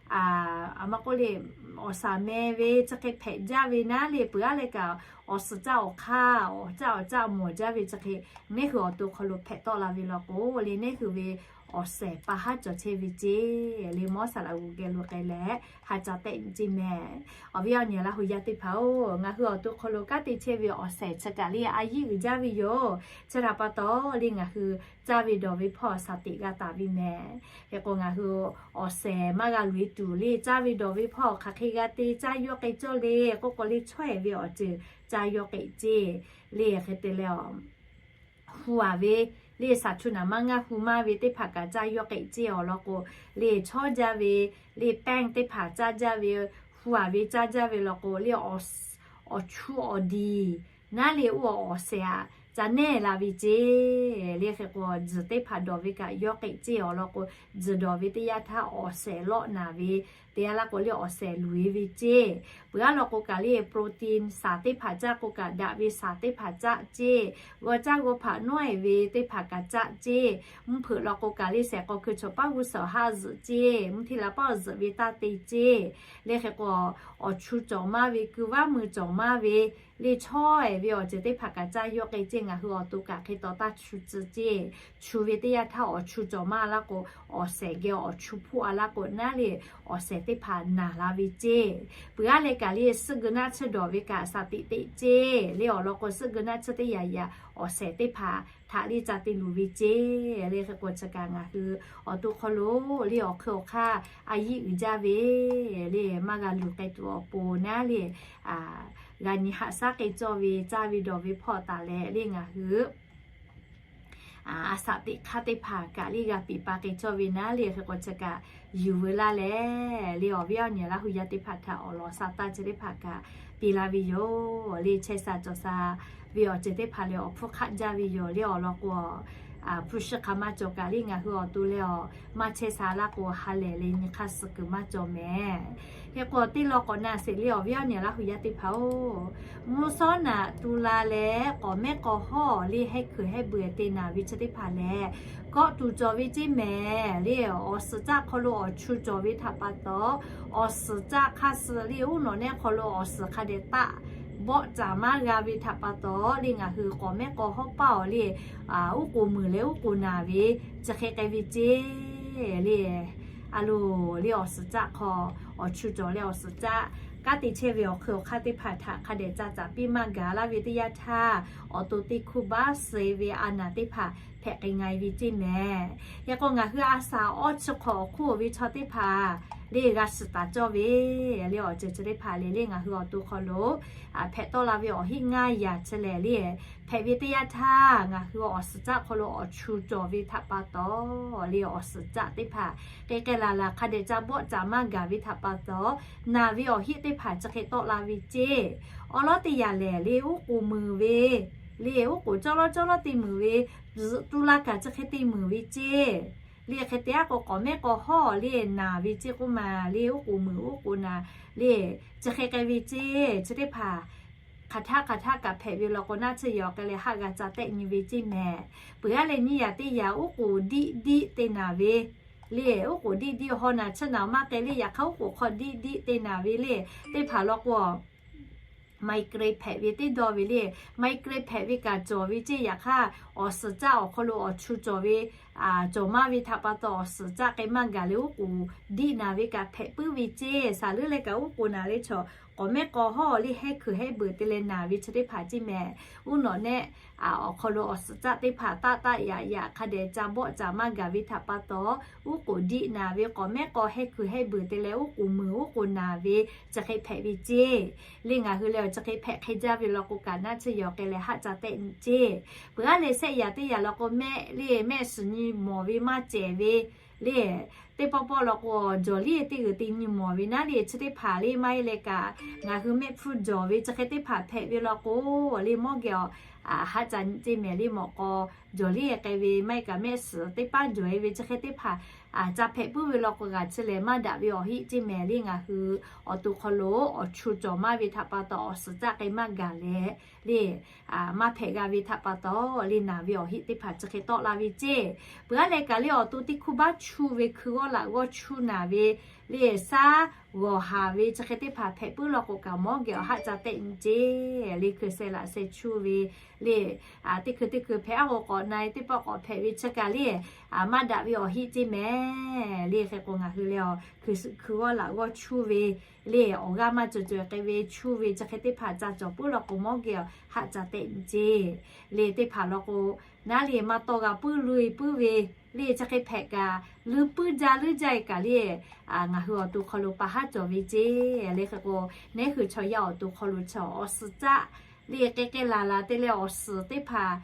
a maˇ k'oˆ le, awˬ shaˍ meh ve chi hk'e hpehꞈ jaˇ ve naˉ le, peuˬ aˉ leh kaꞈ awˬ suhˍ caˆ awˬ hk'aˇ awˬ caˆ awˬ caˆ mawˬ jaˇ ve chi hk'e, neˇ hui awˬ to hk'aw lo hpehꞈ tawˆ la ve law k'o le, neˇ hui ve awˬ shehˍ pa haˉ cawˬ chehˇ ve ceˇ. Le mawˇ saˍ laꞈ g'uˬ geh lo k'ai leh ha ca tehˆ ceˇ mehˍ. Awˬ viˉ awˬ nyi Laˇ hu yaˇ teˇ hpaˍ-oˬ, ngaˬ hui awˬ to hk'aw lo kanˉ te chehˇ ve awˬ shehˍ chi kaꞈ le a yiˉ uiˍ jaˇ ve yoˬ. Chi htaꞈ pa taw le ngaˬ hui caˇ ve dawˬ ve hpawˇ shaˍ tiꞈ g'a taˍ ve mehˍ. Hk'e k'o ngaˬ hui awˬ shehˍ maˇ g'a loꞈ-e tuˬ le caˇ ve dawˬ ve hpawˇ hk'aˬ hk'e g'a te caˇ yawˇ k'ai cawˇ le k'oˆ k'o le, chaweh ve awˬ ceuˬ caˇ yawˇ k'ai ceˇ. Le hk'e te leh awˬ hu-aˍ ve le shaˍ chu naˍ maˇ ngaˇ hu maˇ ve teˇ hpaˍ kaꞈ caˇ yawˇ k'ai ceˇ awˬ lawn k'o, le chawˇ jaˇ ve le แป้ง teˇ hpaˍ caˇ jaˇ ve, hu-aˍ ve caˇ jaˇ ve law k'o le, awˬ chu awˬ diˬ naˉ le oˇ awˬ shehˍ aꞈ ca nehˇ la ve ceˇ. Le hk'e k'o tzuhˬ teˇ hpaˍ dawˬ ve kaꞈ yawˇ k'ai ceˇ awˬ lawn k'o, tzuhˬ dawˬ ve teˇ yanˇ htaˇ awˬ shehˍ lawˆ naˍ ve teˇ yanˇ laˇ k'o le awˬ shehˍ luˬ-e ve ceˇ. Peuˬ aˉ law k'o kaꞈ le protein shaˍ teˇ hpaˍ caˇ k'o kaꞈ daꞈ ve shaˍ teˇ hpaˍ caˇ ceˇ. G'aw caˇ g'aw hpaꞈ nawˉ-e ve teˇ hpaˍ kaꞈ caˇ ceˇ. Mvuhˇ hpeuꞈ law k'o kaꞈ le shehˍ k'aw hkui chaw paˉ g'uˇ suhˍ haˆ zuhꞈ ceˇ. Mvuhˇ htiˇ la paˉ zuhꞈ ve taˇ te ceˇ. Le hk'e k'o awˬ chu cawˬ maˇ ve, ku vaˉ mui cawˬ maˇ ve, le chaweh ve awˬ ceuˬ teˇ hpaˍ kaꞈ caˇ yawˇ k'ai ceˇ. Ngaˬ hui awˬ to kaꞈ hk'e taw taˇ chu tcuh ceˇ. Chu ve teˇ yanˇ htaˇ awˬ chu cawˬ maˇ laˇ k'o, awˬ shehˍ geh awˬ chu hpoˆ-a laˇ k'o naˉ le awˬ shehˍ teˇ hpaˍ naˬ la ve ceˇ. Peuˬ aˉ leh kaꞈ le suhˆ geu naˆ tsuhˇ dawˬ ve kaꞈ shaˍ tiꞈ teꞈ ceˇ. Le awˬ lawn k'o suhˆ geu naˆ tsuhˇ teˇ yanˇ yanˇ awˬ shehˍ teˇ hpaˍ htaꞈ le ca te luˬ ve ceˇ. Le hk'e k'o chi kaꞈ ngaˬ hui awˬ to hk'aw lo le awˬ hk'eun awˬ hk'aˇ a yiˉ uiˍ jaˇ ve le maˇ g'a luˬ k'ai tuˬ awˬ pon naˉ le g'a nyi haꞈ shaˉ k'ai cawˇ ve caˇ ve dawˬ ve hpawˇ taˍ leh le ngaˬ hui a shaˍ teꞈ hk'aˇ teˇ hpaˍ kaꞈ le g'a piˍ pa k'ai cawˇ ve naˉ le hk'e k'o chi kaꞈ yuˬ veu laˇ leh le awˬ viˉ awˬ nyi Laˇ hu yaˇ teˇ hpaˍ htaꞈ awˬ lawn sha taˇ chi teˇ hpaˍ kaꞈ piˇ laˇ ve yoˬ. Le chehˇ sha cawˬ sha ve awˬ ceuˬ teˇ hpaˍ lehˬ awˬ hpfuhˇ hk'aˆ jaˇ ve yoˬ. Le awˬ lawn k'o hpu shi hk'aˬ maˇ cawˬ kaꞈ le ngaˬ hui awˬ to leh awˬ maˇ chehˇ sha laˇ k'o ha lehˬ le nyi hk'aˇ suh kuiˬ maˇ cawˬ mehˍ. Hk'e k'o teˇ lawn k'awꞈ na sheˍ le awˬ viˉ awˬ nyi Laˇ hu yaˇ teˇ hpaˍ-oˬ, mvuhˇ shawˉ naꞈ tu la leh k'awꞈ mehˉ k'aw hawˉ le heh kuiˬ heh beuˬ te naˬ ve chi teˇ hpaˍ lehˬ, kawˆ tuˬ cawˬ ve ceˇ mehˍ. Le awˬ suhˍ caˆ hk'aw lo awˬ chu cawˬ ve htaꞈ pa taw, awˬ suhˍ caˆ hk'aˇ suh le uˉ nawꞈ nehˆ hk'aw lo awˬ suhˍ hk'a dehꞈ taˆ bawˆ caˍ maˇ g'a ve htaꞈ pa taw le ngaˬ hui k'awꞈ mehˉ k'aw hawˉ paˇ awˬ le uˉ k'oˍ muiˬ leh uˉ k'oˍ naˬ ve chi hk'e k'ai ve ceˇ. Le a loˬ le awˬ suhˍ caˆ hk'aw awˬ chu cawˬ leh awˬ suhˍ caˆ kanˉ te chehˇ ve awˬ hk'eun awˬ hk'aˇ teˇ hpaˍ htaꞈ hk'a dehꞈ ca caˍ piˇ maˇ gaˬ laˇ ve teˇ yanˇ htaˇ, awˬ to teˇ hkuˇ baˆ suh ve a naˍ teˇ hpaˍ hpehꞈ k'ai nga e ve ceˇ mehˍ. Hk'e k'o ngaˬ hui a shaˍ awˇ chi hk'awꞈ awˬ hk'oˆ ve chaw teˇ hpaˍ le g'a shiˍ taˍ cawˇ ve le awˬ ceuˬ chi teˇ hpaˍ le le ngaˬ hui awˬ to hk'aw lo hpehꞈ tawˆ la ve awˬ heˆ ngaˇ yaꞈ chi lehˬ le hpehꞈ ve teˇ yanˇ htaˇ ngaˬ hui awˬ suhˍ caˆ hk'aw lo awˬ chu cawˬ ve htaꞈ pa taw le awˬ suhˍ caˆ teˇ hpaˍ k'ai k'ai laˬ laˬ hk'a dehꞈ ca bawˆ caˍ maˇ gaˬ ve htaꞈ pa taw, naˬ ve awˬ heˆ teˇ hpaˍ chi hk'e tawˆ la ve ceˇ. Awˬ lawˉ teˇ yanˇ lehˬ le uˉ k'oˍ muiˬ ve le uˉ k'oˍ cawˇ lawˉ cawˇ lawˉ te muiˬ ve, zuhꞈ tu la kaꞈ chi hk'e te muiˬ ve ceˇ. Le hk'e te aˉ k'o k'awꞈ mehˉ k'aw hawˉ le naˬ ve ceˇ k'oˆ ma le uˉ k'oˍ muiˬ uˉ k'oˍ naˬ le chi hk'e k'ai ve ceˇ. Chi teˇ hpaˍ hk'aˬ htaˆ hk'aˬ htaˆ kaꞈ hpehꞈ ve law k'o naˆ tsuhˇ yaw k'ai leh haˆ g'a ca tehˆ nyi ve ceˇ mehˍ. Peuˬ aˉ leh nyiˇ yaꞈ teˇ yaꞈ uˉ k'oˍ diˆ diˆ te naˬ ve le uˉ k'oˍ diˆ diˆ haw naˬ tsuhˇ naˬ maˇ k'ai le yaꞈ hk'aˇ uˉ k'oˍ hk'aw diˆ diˆ te naˬ ve le teˇ hpaˍ law k'o migraine hpehꞈ ve teˇ dawˇ ve le, migraine hpehꞈ ve kaꞈ cawˬ ve ceˇ. Yaꞈ hk'aˇ awˬ suhˍ caˆ awˬ hk'aw lo awˬ chu cawˬ ve cawˬ maˇ ve htaꞈ pa taw awˬ suhˍ caˆ k'ai maˇ gaˬ leh uˉ k'oˍ diˆ naˬ ve kaꞈ hpehꞈ puiˉ ve ceˇ. Shaˍ leuˉ leh kaꞈ uˉ k'oˍ naˬ leh chaw k'awꞈ mehˉ k'aw hawˉ le heh kuiˬ heh beuˬ te leh naˬ ve chi teˇ hpaˍ ceˇ mehˍ. Uˉ nawꞈ nehˆ awˬ hk'aw lo awˬ suhˍ caˆ teˇ hpaˍ taˆ taˆ yaꞈ yaꞈ hk'a dehꞈ ca bawˆ caˍ maˇ gaˬ ve htaꞈ pa taw uˉ k'oˍ diˆ naˬ ve k'awꞈ mehˉ k'aw heh kuiˬ heh beuˬ te leh uˉ k'oˍ muiˬ uˉ k'oˍ naˬ ve chi hk'e hpehꞈ ve ceˇ. Le ngaˬ hui leh awˬ chi hk'e hpehꞈ hk'e jaˇ ve law k'o kaꞈ naˆ tsuhˇ yaw k'ai leh haˆ ca tehˆ nyi ceˇ. Peuˬ aˉ leh shehˆ yaꞈ teˇ yaꞈ law k'o mehˆ le mehˆ shiˍ nyi mawˬ ve maˇ cehˬ ve le teˇ pawˆ pawˆ law k'o jawˬ liˇ teˇ g'uiˬ te nyi mawˬ ve naˉ le chi teˇ hpaˍ le maˇ heˆ leh kaꞈ ngaˬ hui mehˆ hpfuhˇ jawˬ ve chi hk'e teˇ hpaˍ hpehꞈ ve law k'o le mawˇ geh awˬ haˆ ca nyi ceˇ mehˍ le mawꞈ k'aw jawˬ le k'ai ve maˇ heˆ kaꞈ mehˆ suhˍ teˇ paˉ jawˬ-e ve chi hk'e teˇ hpaˍ ca hpehꞈ puiˉ ve law k'o, g'aꞈ chi lehˬ maˇ daꞈ ve awˬ heˆ ceˇ mehˍ le. Ngaˬ hui awˬ to hk'aw lo awˬ chu cawˬ maˇ ve htaꞈ pa taw awˬ suhˍ caˆ k'ai maˇ gaˬ leh le, maˇ hpehꞈ g'a ve htaꞈ pa taw le naˬ ve awˬ heˆ teˇ hpaˍ chi hk'e tawˆ la ve ceˇ. Peuˬ aˉ leh kaꞈ le awˬ to teˇ hkuˇ baˆ chu ve hkui g'awˇ laꞈ g'awˇ chu naˬ ve le, shaˉ g'awˬ haˍ ve chi hk'e teˇ hpaˍ hpehꞈ puiˉ law k'o kaꞈ mawˉ geh awˬ haˆ ca tehˆ nyi ceˇ le. Hkui seh laꞈ seh chu ve le, teˇ hkui teˇ hkui hpehꞈ aˉ k'o k'awꞈ na-e teˇ pawˆ k'awꞈ hpehꞈ ve chi kaꞈ le, maˇ daꞈ ve awˬ heˆ ceˇ mehˍ le. Hk'e k'o ngaˬ hui le a hkui g'awˇ laꞈ g'awˇ chu ve le awˬ g'aˇ maˇ cawˬ cawˬ k'ai ve chu ve chi hk'e teˇ hpaˍ ca cawˬ puiˉ law k'o mawˉ geh awˬ haˆ ca tehˆ nyi ceˇ le. Teˇ hpaˍ law k'o naˉ le maˇ tawˇ g'a puiˉ leuˇ-e puiˉ ve le chi hk'e hpehꞈ kaꞈ leuˇ puiˉ jaˇ leuˇ jaˇ-e kaꞈ le, ngaˬ hui awˬ to hk'aw lo pa haˉ cawˬ ve ceˇ le. Hk'e k'o nehˉ hui chaw yaˇ awˬ to hk'aw lo chaw awˬ suhˍ caˆ le k'ai k'ai laˬ laˬ te leh awˬ suhˍ teˇ hpaˍ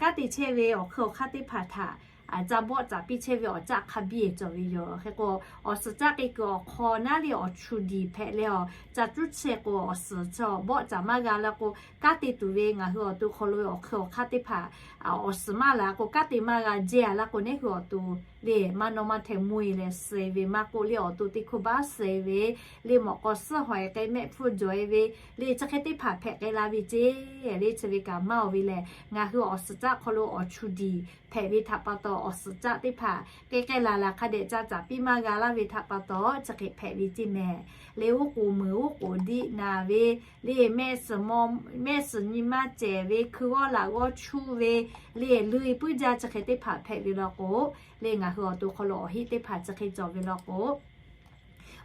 kanˉ te chehˇ ve awˬ hkui awˬ hk'aˇ teˇ hpaˍ htaꞈ ca bawˆ caˍ piˇ chehˇ ve awˬ caˆ hk'a biˇ cawˬ ve yoˬ. Hk'e k'o awˬ suhˍ caˆ k'ai kuiˬ awˬ hk'aw naˉ le awˬ chu diˬ hpehꞈ leh awˬ ca cuˉ chehˇ k'o awˬ suhˍ chaw bawˆ caˍ maˇ g'a laˇ k'o, kanˉ te tuˬ ve ngaˬ hui awˬ to hk'aw lo awˬ hkui awˬ hk'aˇ teˇ hpaˍ awˬ suhˍ maˇ laˬ k'o kanˉ te maˇ g'a jehˇ-a laˇ k'o nehˉ hui awˬ to le maˇ nawˇ maˇ hteh mvuhˇ-e leh suh-e ve maˇ k'oˆ le awˬ to teˇ hkuˇ baˆ suh-e ve le mawꞈ k'aw suhˉ hawˬ-e k'ai mehˆ hpfuhˇ jawˬ-e ve le chi hk'e teˇ hpaˍ hpehꞈ k'ai la ve ceˇ le. Chi ve kaꞈ maˇ-oˬ ve lehˬ ngaˬ hui awˬ suhˍ caˆ hk'aw lo awˬ chu diˬ hpehꞈ ve htaꞈ pa taw awˬ suhˍ caˆ teˇ hpaˍ k'ai k'ai laˬ laˬ hk'a dehꞈ ca caˍ piˇ maˇ g'a laˇ ve htaꞈ pa taw chi hk'e hpehꞈ ve ceˇ mehˍ le. Uˉ k'oˍ meuˍ uˉ k'oˍ diˆ naˬ ve le mehˆ suhˍ nyi ma cehˬ ve hkui g'awˇ laꞈ g'awˇ chu ve le leuˇ-e puiˉ jaˇ chi hk'e teˇ hpaˍ hpehꞈ ve law k'o le ngaˬ hui awˬ to hk'aw lo awˬ heˆ teˇ hpaˍ chi hk'e cawˬ ve law k'o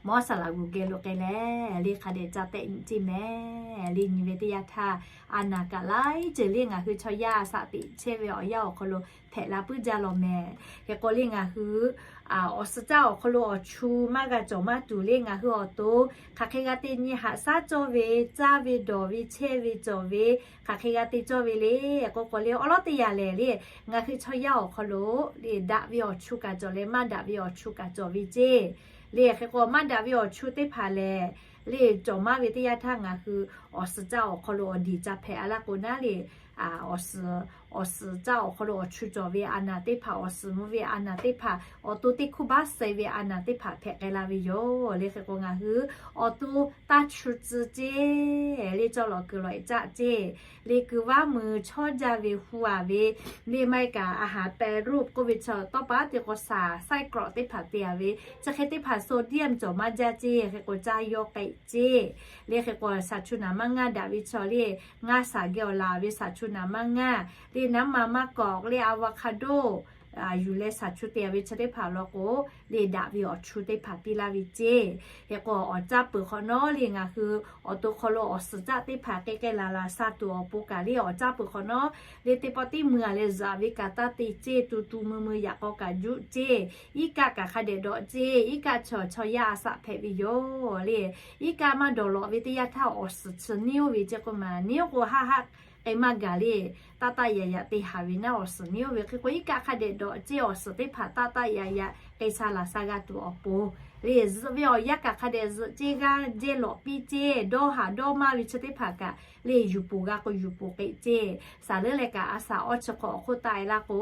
mawˉ saˍ laꞈ g'uˬ geh lo k'ai leh le hk'a dehꞈ ca tehˆ nyi ceˇ mehˍ le. Nyi ve teˇ yanˇ htaˇ a naˬ kaꞈ laiˉ ceuˬ le ngaˬ hui chaw yaˇ a shaꞈ teꞈ chehˇ ve awˬ yanˇ awˬ hk'aw lo hpehꞈ la puiˉ jaˇ law mehˍ. Hk'e k'o le ngaˬ hui awˬ suhˍ caˆ awˬ hk'aw lo awˬ chu maˇ g'a cawˬ maˇ tuˬ le ngaˬ hui awˬ to hk'aˬ hk'e g'a te nyi haꞈ shaˉ cawˇ ve caˇ ve dawˬ ve chehˇ ve cawˬ ve hk'aˬ hk'e g'a te cawˇ ve le k'o k'o le awˉ lawˉ teˇ yanˇ lehˬ le ngaˬ hui chaw yaˇ awˬ hk'aw lo le daꞈ ve awˬ chu kaꞈ cawˬ leh maˇ daꞈ ve awˬ chu kaꞈ cawˬ ve ceˇ le. Hk'e k'o maˇ daꞈ ve awˬ chu teˇ hpaˍ lehˬ le cawˬ maˇ ve teˇ yanˇ htaˇ ngaˬ hui awˬ suhˍ caˆ awˬ hk'aw lo awˬ diˬ ca hpehꞈ-a laˇ k'o naˉ le awˬ suhˍ awˬ suhˍ caˆ awˬ hk'aw lo awˬ chu cawˬ ve a naˬ teˇ hpaˍ awˬ suhˍ mvuh ve a naˬ teˇ hpaˍ awˬ to teˇ hkuˇ baˆ suh-e ve a naˬ teˇ hpaˍ hpehꞈ k'ai la ve yoˬ le. Hk'e k'o ngaˬ hui awˬ to taˇ chu tcuh ceˇ le cawˇ lawꞈ kuiˬ lawꞈ-e caˆ ceˇ le kuiˬ vaˇ mui chawˇ jaˇ ve hu-a ve le maˇ heˆ kaꞈ a haˍ pehˍ roˆ k'oˆ ve chaw tawˇ pa teˇ k'o saˍ saiˉ k'awꞈ teˇ hpaˍ te-a ve chi hk'e teˇ hpaˍ sodium cawˬ maˇ jaˇ ceˇ. Hk'e k'o caˇ yawˇ k'ai ceˇ le. Hk'e k'o saˍ chu naˍ maˇ ngaˇ daꞈ ve chaw le ngaˇ saˍ geh awˬ laˬ ve saˍ chu naˍ maˇ ngaˇ le naˉ ma maˇ kawꞈ le avocado yuˬ leh saˍ chu te-a ve chi teˇ hpaˍ law k'o le daꞈ ve awˬ chu teˇ hpaˍ piˇ laˇ ve ceˇ. Hk'e k'o awˬ caˇ peuˬ hk'awꞈ nawˉ le ngaˬ hui awˬ to hk'aw lo awˬ suhˍ caˆ teˇ hpaˍ k'ai k'ai laˬ laˬ sha tuˬ awˬ pon kaꞈ le awˬ caˇ peuˬ hk'awꞈ nawˉ le teˇ pawˆ tiˉ mui-a leh zuhꞈ ve kaꞈ taˇ te ceˇ, tu tu mui mui yaꞈ k'aw kaꞈ juˆ ceˇ, iˉ kaˆ kaꞈ hk'a dehꞈ dawꞈ ceˇ, iˉ kaˆ chaw chaw yaˇ a shaꞈ hpehꞈ ve yoˬ le. Iˉ kaˆ maˇ dawˬ lawꞈ ve teˇ yanˇ htaˇ awˬ suhˍ chi neˉ oˇ ve ceˇ k'oˆ ma, neˉ oˇ k'o haˆ haˆ k'ai maˇ gaˬ le. Taˇ taˇ yaꞈ yaꞈ te haˍ ve naˉ awˬ suhˍ neˉ oˇ ve hk'e k'o iˉ kaˆ hk'a dehꞈ dawꞈ ceˇ, awˬ suhˍ teˇ hpaˍ taˇ taˇ yaꞈ yaꞈ k'ai sha laˬ sha g'a tuˬ awˬ pon le zuhꞈ ve awˬ yanˇ kaꞈ hk'a dehꞈ zuhꞈ ceˇ g'aˇ jehˇ lawꞈ piˇ ceˇ, dawˇ haˍ dawˇ maˇ ve chi teˇ hpaˍ kaꞈ le yuˬ poˬ g'a k'o yuˬ poˬ k'ai ceˇ. Saˍ leuˉ leh kaꞈ a shaꞈ awˇ chi hk'awꞈ awˬ hk'oˆ taˆ-e laˇ k'o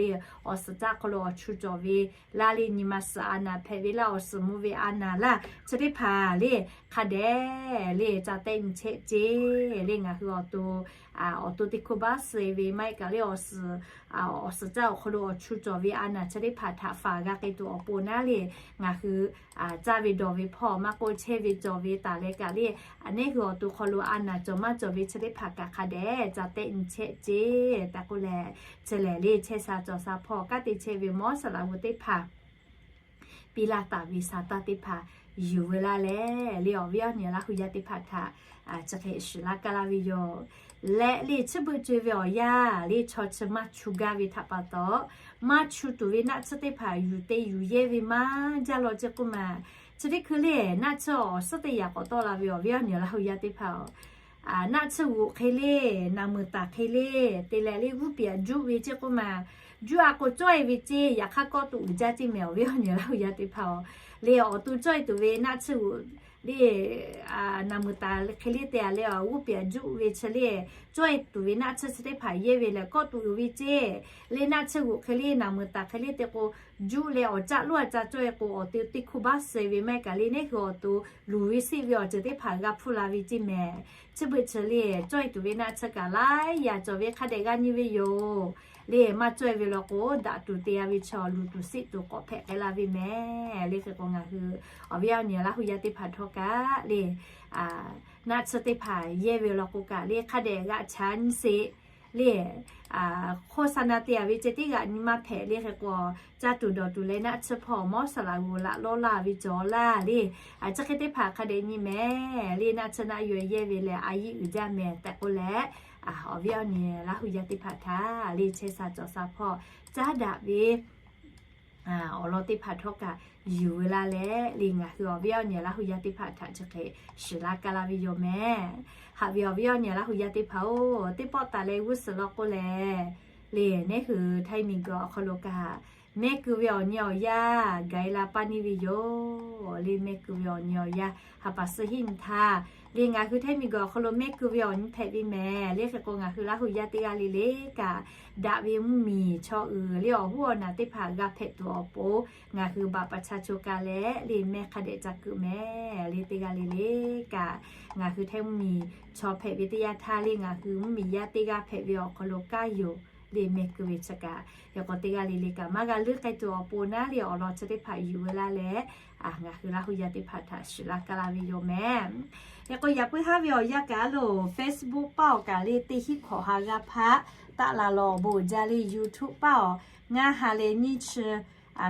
le awˬ suhˍ caˆ hk'aw lo awˬ chu cawˬ ve laˇ le nyi ma suhˍ a naˬ hpehꞈ ve laˇ, awˬ suhˍ mvuh ve a naˬ laˇ chi teˇ hpaˍ le hk'a dehꞈ le ca tehˆ nyi chehˇ ceˇ le ngaˬ hui awˬ to awˬ to teˇ hkuˇ baˆ suh-e ve maˇ heˆ kaꞈ le awˬ suhˍ awˬ suhˍ caˆ awˬ hk'aw lo awˬ chu cawˬ ve a naˬ chi teˇ hpaˍ htaꞈ faˍ g'a k'ai tuˬ awˬ pon naˉ le ngaˬ hui caˇ ve dawˬ ve hpawˇ maˇ k'oˆ chehˇ ve cawˬ ve taˍ leh kaꞈ le neˉ hui awˬ to hk'aw lo a naˬ cawˬ maˇ cawˬ ve chi teˇ hpaˍ kaꞈ hk'a dehꞈ ca tehˆ nyi chehˇ ceˇ tehꞈ k'oˆ leh, chi lehˬ le chehˇ sha cawˬ sha hpawˇ kanˉ te chehˇ ve mawˇ saˍ laꞈ g'uˬ teˇ hpaˍ piˇ laˇ taˍ ve sha taˇ teˇ hpaˍ yuˬ veu laˇ leh le awˬ viˉ awˬ nyi Laˇ hu yaˇ teˇ hpaˍ htaꞈ chi hk'e shiˍ laˇ kaˇ laˇ ve yoˬ. Leh le chi beuꞈ co-e ve awˬ yanˇ le chaw chi maˇ chu gaˇ ve htaꞈ pa taw maˇ chu tuˬ ve naˆ tsuhˇ teˇ hpaˍ yuˬ te yuˬ yehˇ ve maˇ jaˇ law ceˇ k'oˆ ma. Chi teˇ hkui le naˆ tsuhˇ awˬ suhˉ teˇ yaꞈ k'awꞈ tawˆ la ve awˬ viˉ awˬ nyi Laˇ hu yaˇ teˇ hpaˍ-oˬ, naˆ tsuhˇ g'oꞈ hk'e le, naˬ meuˍ taˍ hk'e le, te leh le g'uˇ piˍ aꞈ juˆ ve ceˇ k'oˆ ma. Juˆ-a k'o cawˇ-e ve ceˇ, yaꞈ hk'aˇ kawˆ tuꞈ uiˍ jaˇ ceˇ mehˍ awˬ viˉ awˬ nyi Laˇ hu yaˇ teˇ hpaˍ-oˬ. Le awˬ to cawˇ-e tuˬ ve naˆ tsuhˇ g'oꞈ le, naˬ muiˬ taˍ hk'e le te a le, g'uˇ peˍ juˆ ve chi le, cawˇ e tuˬ ve naˆ tsuhˇ chi teˇ hpaˍ yehˇ ve lehˬ, kawˆ tuˬ uiˍ ve ceˇ. Le naˆ tsuhˇ g'uꞈ hk'e le, naˬ muiˬ taˍ hk'e le te k'o, juˆ leh awˬ caˆ loˉ a ca cawˇ e k'o, awˬ to teˇ hkuˇ baˆ suh ve maˇ heˆ kaꞈ le, neˉ hui awˬ to luˬ ve siˆ ve awˬ ceuˬ teˇ hpaˍ g'a hpuˇ la ve ceˇ mehˍ. Chi beuꞈ chi le, cawˇ e tuˬ ve naˆ tsuhˇ kaꞈ laiˉ yaꞈ cawˬ ve hk'a dehꞈ g'a nyi ve yoˬ. Le maˇ cawˇ e ve law k'o, daꞈ tuˬ te a ve chaw luˬ tuˬ siˆ tuˬ k'awꞈ hpehꞈ k'ai la ve mehˍ. Le hk'e k'o ngaˬ hui awˬ viˉ awˬ nyi Laˇ hu yaˇ teˇ hpaˍ htawˇ kaꞈ le, naˆ tsuhˇ teˇ hpaˍ yehˇ ve law k'o kaꞈ le, hk'a dehꞈ g'aꞈ chaꞈ nyi sheˍ. Le, hk'oˆ sa na te a ve ceh teˇ g'aꞈ nyi maˇ hpehꞈ le hk'e k'o, caˇ tuˬ dawˬ tuˬ leh naˆ tsuhˇ hpawˇ mawˇ saˍ laꞈ g'oˍ laꞈ lawˇ laˇ ve cawˬ laˇ le. Chi hk'e teˇ hpaˍ hk'a dehꞈ nyi mehˍ. Le naˆ tsuhˇ naˆ yaw yehˇ ve lehˬ, a yiˇ uiˍ jaˇ mehˍ tehꞈ k'oˆ leh, awˬ viˉ awˬ nyi Laˇ hu yaˇ teˇ hpaˍ htaꞈ le chehˇ sha cawˬ sha hpawˇ caˉ daꞈ ve awˬ lawn teˇ hpaˍ htawˇ kaꞈ yuˬ ve laˇ leh, le ngaˬ hui awˬ viˉ awˬ nyi Laˇ hu yaˇ teˇ hpaˍ htaꞈ chi hk'e shiˍ laˇ kaˇ laˇ ve yoˬ mehˍ. Haꞈ ve awˬ viˉ awˬ nyi Laˇ hu yaˇ teˇ hpaˍ-oˬ, teˇ pawˆ taˍ leh g'uˇ suhˍ law k'oˆ leh, le neˉ hui Htaiˇ miˬguiˬ awˬ hk'aw lo kaꞈ mehˆ keu ve awˬ nyi awˬ yaˇ gaˬ e la paˇ neˇ ve yoˬ. Le mehˆ keu ve awˬ nyi awˬ yaˇ ha pa suh hiˉ nyi htaˇ, le ngaˬ hui Htaiˇ miˬguiˬ awˬ hk'aw lo mehˆ keu ve awˬ nyi hpehꞈ ve mehˍ. Le hk'e k'o ngaˬ hui Laˇ hu yaˇ teˇ g'aˇ le le kaꞈ, daꞈ ve mvuhˇmiˬ chaw uiˍ le awˬ hoˉ awˬ naˬ teˇ hpaˍ g'a hpehꞈ tuˬ awˬ pon, ngaˬ hui baꞈ pa cha cho ka leh le mehˆ hk'a dehꞈ ca keu mehˍ. Le teˇ g'aˇ le le kaꞈ, ngaˬ hui Htaiˇ mvuhˇmiˬ chaw hpehꞈ ve teˇ yanˇ htaˇ le ngaˬ hui mvuhˇmiˬ yaˇ teˇ g'aˇ hpehꞈ ve awˬ hk'aw lo kaˇ yoˬ. Le mehˆ keu ve chi kaꞈ, yaꞈ k'aw teˇ g'aˇ le le kaꞈ maˇ g'a leuˉ k'ai tuˬ awˬ pon naˉ le awˬ lawn chi teˇ hpaˍ yuˬ ve laˇ leh, ngaˬ hui Laˇ hu yaˇ teˇ hpaˍ htaꞈ shiˍ laˇ kaˇ laˇ ve yoˬ mehˍ. Yaꞈ k'aw yaꞈ puiˉ haˉ ve awˬ yanˇ kaꞈ lo Facebook paˇ awˬ kaꞈ le teˇ hinˉ hkawꞈ ha g'aˇ hpaˆ taˆ la law awˬ bon uiˍ jaˇ le. YouTube paˇ awˬ ngaˇ ha leh nyiˇ chi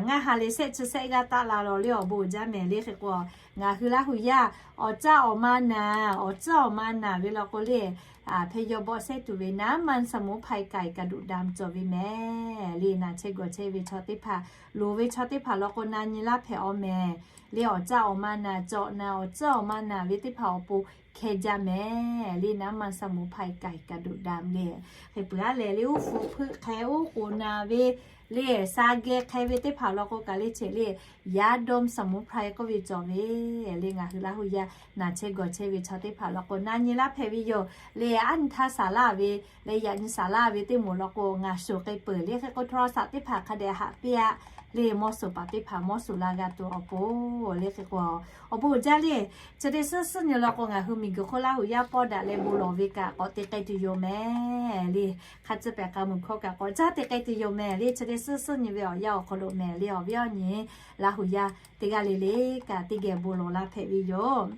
ngaˇ ha leh shehˆ chi shehˆ g'aˇ taˆ la law le awˬ bon uiˍ jaˇ mehˍ. Le hk'e k'o, ngaˬ hui Laˇ hu yaˇ awˬ caˆ awˬ ma naˬ, awˬ caˆ awˬ ma naˬ ve law k'o le, hpeh yaw bawˆ sehˉ tuˬ ve naˉ maˇ saˍ muˍ hpaˇ kaiˍ kaꞈ duꞈ da cawˬ ve mehˍ. Le naˬ chehˇ gawˬ chehˇ ve chaw teˇ hpaˍ, loˍ ve chaw teˇ hpaˍ law k'o na nyi laˇ hpehꞈ aw mehˍ. Le awˬ caˆ awˬ ma naˬ cawˬ naˬ, awˬ caˆ awˬ ma naˬ ve teˇ hpaˍ awˬ pon hkeh jaˇ mehˍ. Le naˉ maˇ saˍ muˍ hpaˇ kaiˍ kaꞈ duꞈ da le. Hk'e peuˬ aˉ lehˬ le uˉ hpu hpeuˆ hk'e uˉ k'oˍ naˬ ve le sa geh hk'e ve teˇ hpaˍ law k'o kaꞈ le cheꞈ le yaˇ dawˇ saˍ muˍ hpaˇ k'oˆ ve cawˬ ve. Le ngaˬ hui Laˇ hu yaˇ naˬ chehˇ gawˬ chehˇ ve chaw teˇ hpaˍ law k'o na nyi laˇ hpehꞈ ve yoˬ. Le aˉ nyi htaˇ saˍ laˇ ve le yaꞈ nyi saˍ laˇ ve teˇ moˍ law k'o ngaˬ shoˍ k'e peuˬ. Le hk'e k'o htawˇ saˍ teˇ hpaˍ hk'a dehꞈ haꞈ piˇ aꞈ. Le mawˇ shoˍ paˍ teˇ hpaˍ mawˇ shoˍ la g'a tuˬ awˬ pon le hk'e k'o, awˬ bon uiˍ jaˇ le. Chi teˇ suhˉ suhˉ nyi law k'o ngaˬ hui miˬguiˬ hk'oˆ Laˇ hu yaˇ pawˇ daꞈ leh bon lawˬ ve kaꞈ k'awꞈ te k'ai tuˬ yoˬ mehˍ. Le hk'a tcuh pehˍ k'a mui hkawˇ kaꞈ k'awꞈ caˇ te k'ai tuˬ yoˬ mehˍ. Le chi teˇ suhˉ suhˉ nyi ve awˬ yanˇ awˬ hk'aw lo mehˍ. Le awˬ viˉ awˬ nyi Laˇ hu yaˇ teˇ g'aˇ le le kaꞈ teˇ geh bon lawˬ la hpehꞈ ve yoˬ.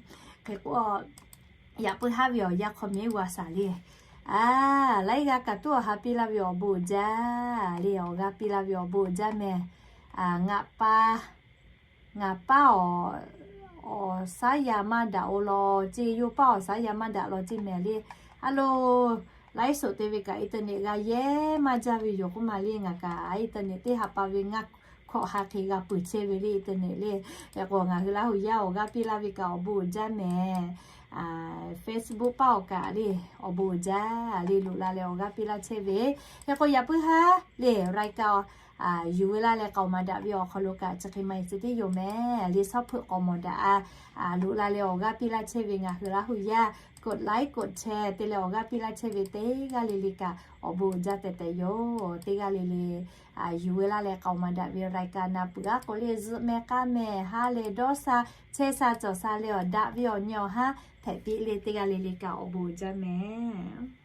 Hk'e k'o, yaꞈ puiˉ haˉ ve awˬ yanˇ hk'aw mehˍ g'a shaˍ le. A, laiˉ g'aˇ kaꞈ tuˉ awˬ ha piˇ laˇ ve awˬ bon uiˍ jaˇ le, awˬ g'aˇ piˇ laˇ ve awˬ bon uiˍ jaˇ mehˍ. Ngaˬ pa, ngaˬ paˇ awˬ, awˬ shaˉ yaˇ maˇ daꞈ-o law ceˇ, yawˇ paˇ awˬ shaˉ yaˇ maˇ daꞈ law ceˇ mehˍ le. A lo, laiˉ shoˍ te ve kaꞈ internet g'a yehˇ maˇ jaˇ ve yoˬ k'oˆ ma le. Ngaˬ kaꞈ internet teˇ ha pa ve ngaˇ hkawꞈ ha hk'e g'a peuˬ chehˇ ve le internet le. Hk'e k'o ngaˬ hui Laˇ hu yaˇ awˬ g'aˇ piˇ laˇ ve kaꞈ awˬ bon uiˍ jaˇ mehˍ. Facebook paˇ awˬ kaꞈ le awˬ bon uiˍ jaˇ le loꞈ la leh awˬ g'aˇ piˇ laˇ chehˇ ve. Hk'e k'o yaꞈ puiˉ haˉ le รายการ yuˬ ve laˇ leh k'aoˍ maˍ daꞈ ve awˬ hk'aw lo kaꞈ chi hk'e maˇ heˆ tcuh tiˉ yoˬ mehˍ. Le shawˉ hpeuꞈ k'aoˍ maˍ daꞈ a, loꞈ la leh awˬ g'aˇ piˇ laˇ chehˇ ve ngaˬ hui Laˇ hu yaˇ กดไลค์ กดแชร์ te leh awˬ g'aˇ piˇ laˇ chehˇ ve teˇ g'aˇ le le kaꞈ awˬ bon uiˍ jaˇ tehꞈ tehꞈ yoˬ. Teˇ g'aˇ le le yuˬ ve laˇ leh k'aoˍ maˍ daꞈ ve รายการ na peuˬ aˉ k'o le zuhꞈ meh k'aˉ meh ha leh dawˇ sha chehˇ sha cawˬ sha leh awˬ daꞈ ve awˬ nyi awˬ haˉ hpehꞈ piˇ le teˇ g'aˇ le le kaꞈ awˬ bon uiˍ jaˇ mehˍ.